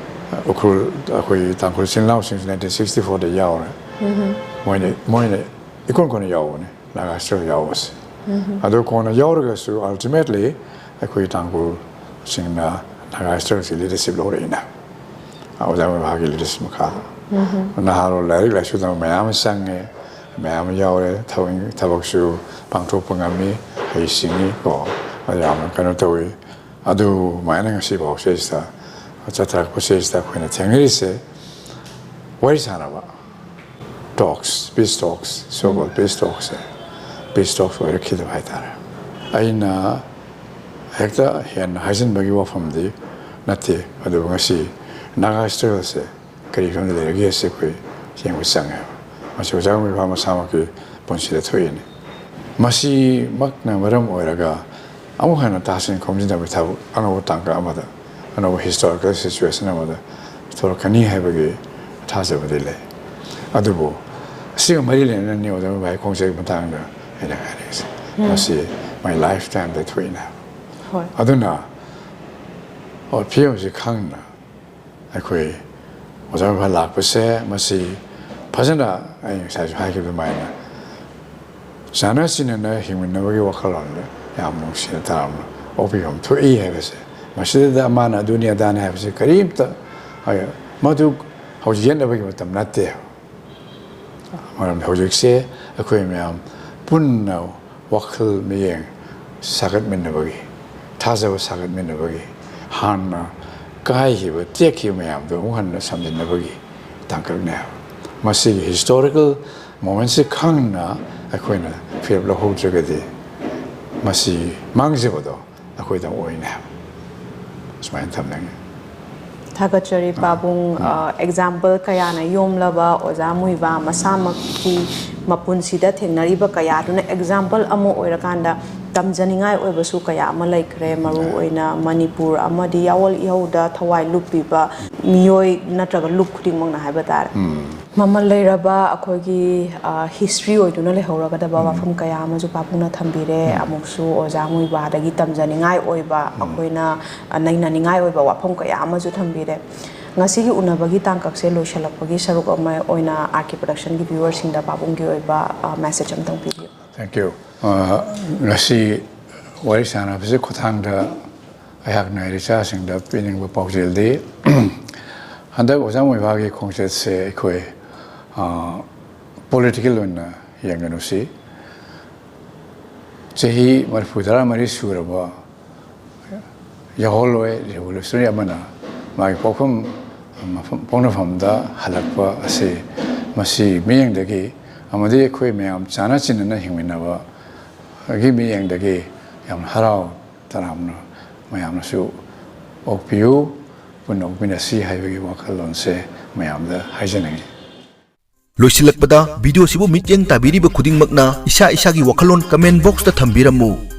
ꯎꯈ꯭ꯔꯨꯜ, ꯑꯩꯈꯣꯏ ꯇꯥꯡꯈꯨꯜ ꯏꯆꯤꯜ ꯏꯅꯥꯎꯁꯤꯡꯁꯤ ꯅꯥꯏꯟꯇꯤꯟ ꯁꯤꯛꯁꯇꯤ ꯐꯣꯔꯗ ꯌꯥꯎꯔꯦ꯫ ꯃꯣꯏꯅ, ꯃꯣꯏꯅ ꯏꯀꯣꯟ ꯀꯣꯟꯅ ꯌꯥꯎꯕꯅꯦ꯫ ꯅꯥꯒꯥ ꯁ꯭ꯇ꯭ꯔꯒꯜ ꯌꯥꯎꯕꯁꯦ꯫ ꯑꯗꯨ ꯀꯣꯟꯅ ꯌꯥꯎꯔꯒꯁꯨ ꯑꯜꯇꯤꯃꯦꯠꯂꯤ ꯑꯩꯈꯣꯏ ꯇꯥꯡꯈꯨꯜꯁꯤꯡꯅ ꯅꯥꯒꯥ ꯁ꯭ꯇ꯭ꯔꯒꯜꯁꯤ ꯂꯤꯗꯔꯁꯤꯞ ꯂꯧꯔꯛꯏꯅ꯫ ꯑꯣꯖꯥ ꯃꯣꯏꯕꯥꯒꯤ ꯂꯤꯗꯔꯁꯤꯞ ꯃꯈꯥꯗ꯫ ꯅꯍꯥꯔꯣꯜ ꯂꯥꯏꯔꯤꯛ ꯂꯥꯏꯁꯨ ꯇꯝꯕ ꯃꯌꯥꯝ ꯑꯃ ꯆꯪꯉꯦ, ꯃꯌꯥꯝ ꯑꯃ ꯌꯥꯎꯔꯦ, ꯊꯕꯛ, ꯊꯕꯛꯁꯨ ꯄꯥꯡꯊꯣꯛꯄ ꯉꯝꯃꯤ, ꯍꯩ ꯁꯤꯡꯉꯤ ꯀꯣ꯫ ꯑꯗꯨ ꯌꯥꯝꯅ ꯀꯩꯅꯣ ꯇꯧꯋꯤ꯫ ꯑꯗꯨꯃꯥꯏꯅ ꯉꯁꯤꯐꯥꯎ ꯁꯤꯗꯩꯁꯤꯗ ꯆꯠꯊꯔꯛꯄ ꯁꯤꯗꯩꯁꯤꯗ ꯑꯩꯈꯣꯏꯅ ꯊꯦꯡꯅꯔꯤꯁꯦ ꯋꯥꯔꯤ ꯁꯥꯟꯅꯕ, talks, peace talks, so called peace talks ꯁꯦ peace talks ꯑꯣꯏꯔꯛꯈꯤꯗꯕ ꯍꯥꯏꯇꯥꯔꯦ꯫ ꯑꯩꯅ ꯍꯦꯛꯇ ꯍꯦꯟꯅ ꯍꯥꯏꯖꯤꯟꯕꯒꯤ ꯋꯥꯐꯝꯗꯤ ꯅꯠꯇꯦ, ꯑꯗꯨꯕꯨ ꯉꯁꯤ ꯅꯥꯒꯥ struggle ꯁꯦ ꯀꯔꯤ ꯐꯤꯕꯝꯗ ꯂꯩꯔꯒꯦ ꯍꯥꯏꯁꯦ ꯑꯩꯈꯣꯏ ꯌꯦꯡꯕ ꯆꯪꯉꯦꯕ꯫ ꯃꯁꯤ ꯑꯣꯖꯥ ꯃꯣꯏꯕꯥ ꯃꯁꯥꯃꯛꯀꯤ ꯄꯨꯟꯁꯤꯗ ꯊꯣꯛꯏꯅꯤ꯫ ꯃꯁꯤꯃꯛꯅ ꯃꯔꯝ ꯑꯣꯏꯔꯒ ꯑꯃꯨꯛ ꯍꯟꯅ ꯇꯥꯁꯤꯟ ꯈꯣꯝꯖꯤꯟꯅꯕꯒꯤ ꯊꯕꯛ ꯑꯅꯧꯕ ꯇꯥꯡꯀꯛ ꯑꯃꯗ, ꯑꯅꯧꯕ historical situation ꯑꯃꯗ ꯊꯣꯛꯂꯛꯀꯅꯤ ꯍꯥꯏꯕꯒꯤ ꯊꯥꯖꯕꯗꯤ ꯂꯩ꯫ ꯑꯗꯨꯕꯨ ꯑꯁꯤꯒ ꯃꯔꯤ ꯂꯩꯅꯅ ꯅꯤꯌꯣꯗ ꯚꯥꯏ ꯈꯣꯡꯆꯠꯀꯤ ꯃꯇꯥꯡꯗ ꯑꯩꯅ ꯍꯥꯏꯅꯤꯡꯉꯤꯁꯦ, ꯃꯁꯤ ꯃꯥꯏ lifetime ꯗ ꯊꯣꯛꯏꯅꯦ ꯍꯥꯏꯕ꯫ ꯍꯣꯏ꯫ ꯑꯗꯨꯅ ꯍꯣꯏ, ꯐꯤꯕꯝꯁꯤ ꯈꯪꯅ ꯑꯩꯈꯣꯏ ꯑꯣꯖꯥ ꯃꯈꯥ ꯂꯥꯛꯄꯁꯦ ꯃꯁꯤ ꯐꯖꯅ ꯑꯩ ꯉꯁꯥꯏꯁꯨ ꯍꯥꯏꯈꯤꯕ ꯑꯗꯨꯃꯥꯏꯅ ꯆꯥꯟꯅ ꯆꯤꯟꯅꯅ ꯍꯤꯡꯃꯤꯟꯅꯕꯒꯤ ꯋꯥꯈꯜꯂꯣꯟꯗ ꯌꯥꯝ ꯅꯨꯡꯁꯤꯅ ꯇꯔꯥꯝꯅ ꯑꯣꯛꯄꯤꯐꯝ ꯊꯣꯛꯏ ꯍꯥꯏꯕꯁꯦ꯫ ꯃꯁꯤꯗ ꯃꯥꯅ ꯑꯗꯨꯅꯤ ꯑꯗꯥꯅꯤ ꯍꯥꯏꯕꯁꯦ ꯀꯔꯤꯝꯇ ꯃꯗꯨ ꯍꯧꯖꯤꯛ ꯌꯦꯠꯅꯕꯒꯤ ꯃꯇꯝ ꯅꯠꯇꯦ꯫ ꯃꯔꯝꯗꯤ ꯍꯧꯖꯤꯛꯁꯦ ꯑꯩꯈꯣꯏ ꯃꯌꯥꯝ ꯄꯨꯟꯅ ꯋꯥꯈꯜ ꯃꯤꯠꯌꯦꯡ ꯁꯥꯒꯠꯃꯤꯟꯅꯕꯒꯤ, ꯊꯥꯖꯕ ꯁꯥꯒꯠꯃꯤꯟꯅꯕꯒꯤ, ꯍꯥꯟꯅ ꯀꯥꯏꯈꯤꯕ ꯇꯦꯛꯈꯤꯕ ꯃꯌꯥꯝꯗꯣ ꯑꯃꯨꯛ ꯍꯟꯅ ꯁꯝꯖꯤꯟꯅꯕꯒꯤ ꯇꯥꯡꯀꯛꯅꯦ ꯍꯥꯏꯕ꯫ ꯃꯁꯤꯒꯤ historical moment ꯁꯤ ꯈꯪꯅ ꯑꯩꯈꯣꯏꯅ ꯐꯤꯔꯦꯞ ꯂꯧꯍꯧꯗ꯭ꯔꯒꯗꯤ ꯃꯁꯤ ꯃꯥꯡꯖꯕꯗꯣ ꯑꯩꯈꯣꯏꯗ ꯑꯣꯏꯅꯦ ꯍꯥꯏꯕ꯫ ꯁꯨꯃꯥꯏꯅ ꯊꯝꯅꯤꯡꯉꯤ꯫ ꯊꯥꯒꯠꯆꯔꯤ ꯄꯥꯕꯨꯡ꯫ ꯑꯦꯛꯖꯥꯝꯄꯜ ꯀꯌꯥꯅ ꯌꯣꯝꯂꯕ ꯑꯣꯖꯥ ꯃꯨꯏꯕꯥ ꯃꯁꯥꯃꯛꯀꯤ ꯃꯄꯨꯟꯁꯤꯗ ꯊꯦꯡꯅꯔꯤꯕ ꯀꯌꯥꯗꯨꯅ ꯑꯦꯛꯖꯥꯝꯄꯜ ꯑꯃ ꯑꯣꯏꯔꯀꯥꯟꯗ ꯇꯝꯖꯅꯤꯡꯉꯥꯏ ꯑꯣꯏꯕꯁꯨ ꯀꯌꯥ ꯑꯃ ꯂꯩꯈ꯭ꯔꯦ꯫ ꯃꯔꯨꯑꯣꯏꯅ ꯃꯅꯤꯄꯨꯔ ꯑꯃꯗꯤ ꯌꯥꯑꯣꯜ ꯏꯍꯧꯗ ꯊꯋꯥꯏ ꯂꯨꯞꯄꯤꯕ ꯃꯤꯑꯣꯏ ꯅꯠꯇ꯭ꯔꯒ ꯂꯨꯞ ꯈꯨꯗꯤꯡꯃꯛꯅ ꯍꯥꯏꯕ ꯇꯥꯔꯦ꯫ ꯃꯃꯜ ꯂꯩꯔꯕ ꯑꯩꯈꯣꯏꯒꯤ ꯍꯤꯁꯇ꯭ꯔꯤ ꯑꯣꯏꯗꯨꯅ ꯂꯩꯍꯧꯔꯒꯗꯕ ꯋꯥꯐꯝ ꯀꯌꯥ ꯑꯃꯁꯨ ꯄꯥꯕꯨꯡꯅ ꯊꯝꯕꯤꯔꯦ꯫ ꯑꯃꯨꯛꯁꯨ ꯑꯣꯖꯥ ꯃꯨꯏꯕꯥꯗꯒꯤ ꯇꯝꯖꯅꯤꯡꯉꯥꯏ ꯑꯣꯏꯕ ꯑꯩꯈꯣꯏꯅ ꯅꯩꯅꯅꯤꯡꯉꯥꯏ ꯑꯣꯏꯕ ꯋꯥꯐꯝ ꯀꯌꯥ ꯑꯃꯁꯨ ꯊꯝꯕꯤꯔꯦ꯫ ꯉꯁꯤꯒꯤ ꯎꯅꯕꯒꯤ ꯇꯥꯡꯀꯛꯁꯦ ꯂꯣꯏꯁꯤꯜꯂꯛꯄꯒꯤ ꯁꯔꯨꯛ ꯑꯃ ꯑꯣꯏꯅ ꯑꯥꯔ ꯀꯦ ꯄ꯭ꯔꯗꯛꯁꯟꯒꯤ ꯚ꯭ꯌꯨꯋꯔꯁꯤꯡꯗ ꯄꯥꯕꯨꯡꯒꯤ ꯑꯣꯏꯕ ꯃꯦꯁꯦꯖ ꯑꯃꯇꯪ ꯄꯤꯕꯤꯌꯨ꯫ Thank you꯫ ꯉꯁꯤ ꯋꯥꯔꯤ ꯁꯥꯟꯅꯕꯁꯤ ꯈꯨꯊꯥꯡꯗ ꯑꯩꯍꯥꯛꯅ ꯏꯆꯥꯁꯤꯡꯗ ꯄꯤꯅꯤꯡꯕ ꯄꯥꯎꯖꯦꯜꯗꯤ ꯍꯟꯗꯛ ꯑꯣꯖꯥ ꯃꯣꯏꯕꯥꯒꯤ ꯈꯣꯡꯆꯠꯁꯦ ꯑꯩꯈꯣꯏ ꯄꯣꯂꯤꯇꯤꯀꯦꯜ ꯑꯣꯏꯅ ꯌꯦꯡꯒꯅꯨꯁꯤ꯫ ꯆꯍꯤ ꯃꯔꯤꯐꯨ ꯇꯔꯥ ꯃꯔꯤ ꯁꯨꯔꯕ ꯌꯥꯎꯍꯜꯂꯣꯏ꯫ Revolutionary ꯑꯃꯅ ꯃꯥꯒꯤ ꯄꯣꯛꯐꯝ ꯃꯐꯝ, ꯄꯣꯛꯅꯐꯝꯗ ꯍꯜꯂꯛꯄ ꯑꯁꯤ ꯃꯁꯤ ꯃꯤꯠꯌꯦꯡꯗꯒꯤ ꯑꯃꯗꯤ ꯑꯩꯈꯣꯏ ꯃꯌꯥꯝ ꯆꯥꯟꯅ ꯆꯤꯟꯅꯅ ꯍꯤꯡꯃꯤꯟꯅꯕꯒꯤ ꯃꯤꯠꯌꯦꯡꯗꯒꯤ ꯌꯥꯝ ꯍꯔꯥꯎ ꯇꯔꯥꯝꯅ ꯃꯌꯥꯝꯅꯁꯨ ꯑꯣꯛꯄꯤꯌꯨ, ꯄꯨꯟꯅ ꯑꯣꯛꯃꯤꯟꯅꯁꯤ ꯍꯥꯏꯕꯒꯤ ꯋꯥꯈꯜꯂꯣꯟꯁꯦ ꯃꯌꯥꯝꯗ ꯍꯥꯏꯖꯅꯤꯡꯏ꯫ ꯂꯣꯏꯁꯤꯜꯂꯛꯄꯗ, ꯚꯤꯗꯤꯑꯣꯁꯤꯕꯨ ꯃꯤꯠꯌꯦꯡ ꯇꯥꯕꯤꯔꯤꯕ ꯈꯨꯗꯤꯡꯃꯛꯅ ꯏꯁꯥ ꯏꯁꯥꯒꯤ ꯋꯥꯈꯜꯂꯣꯟ comment boxꯇ ꯊꯝꯕꯤꯔꯝꯃꯨ꯫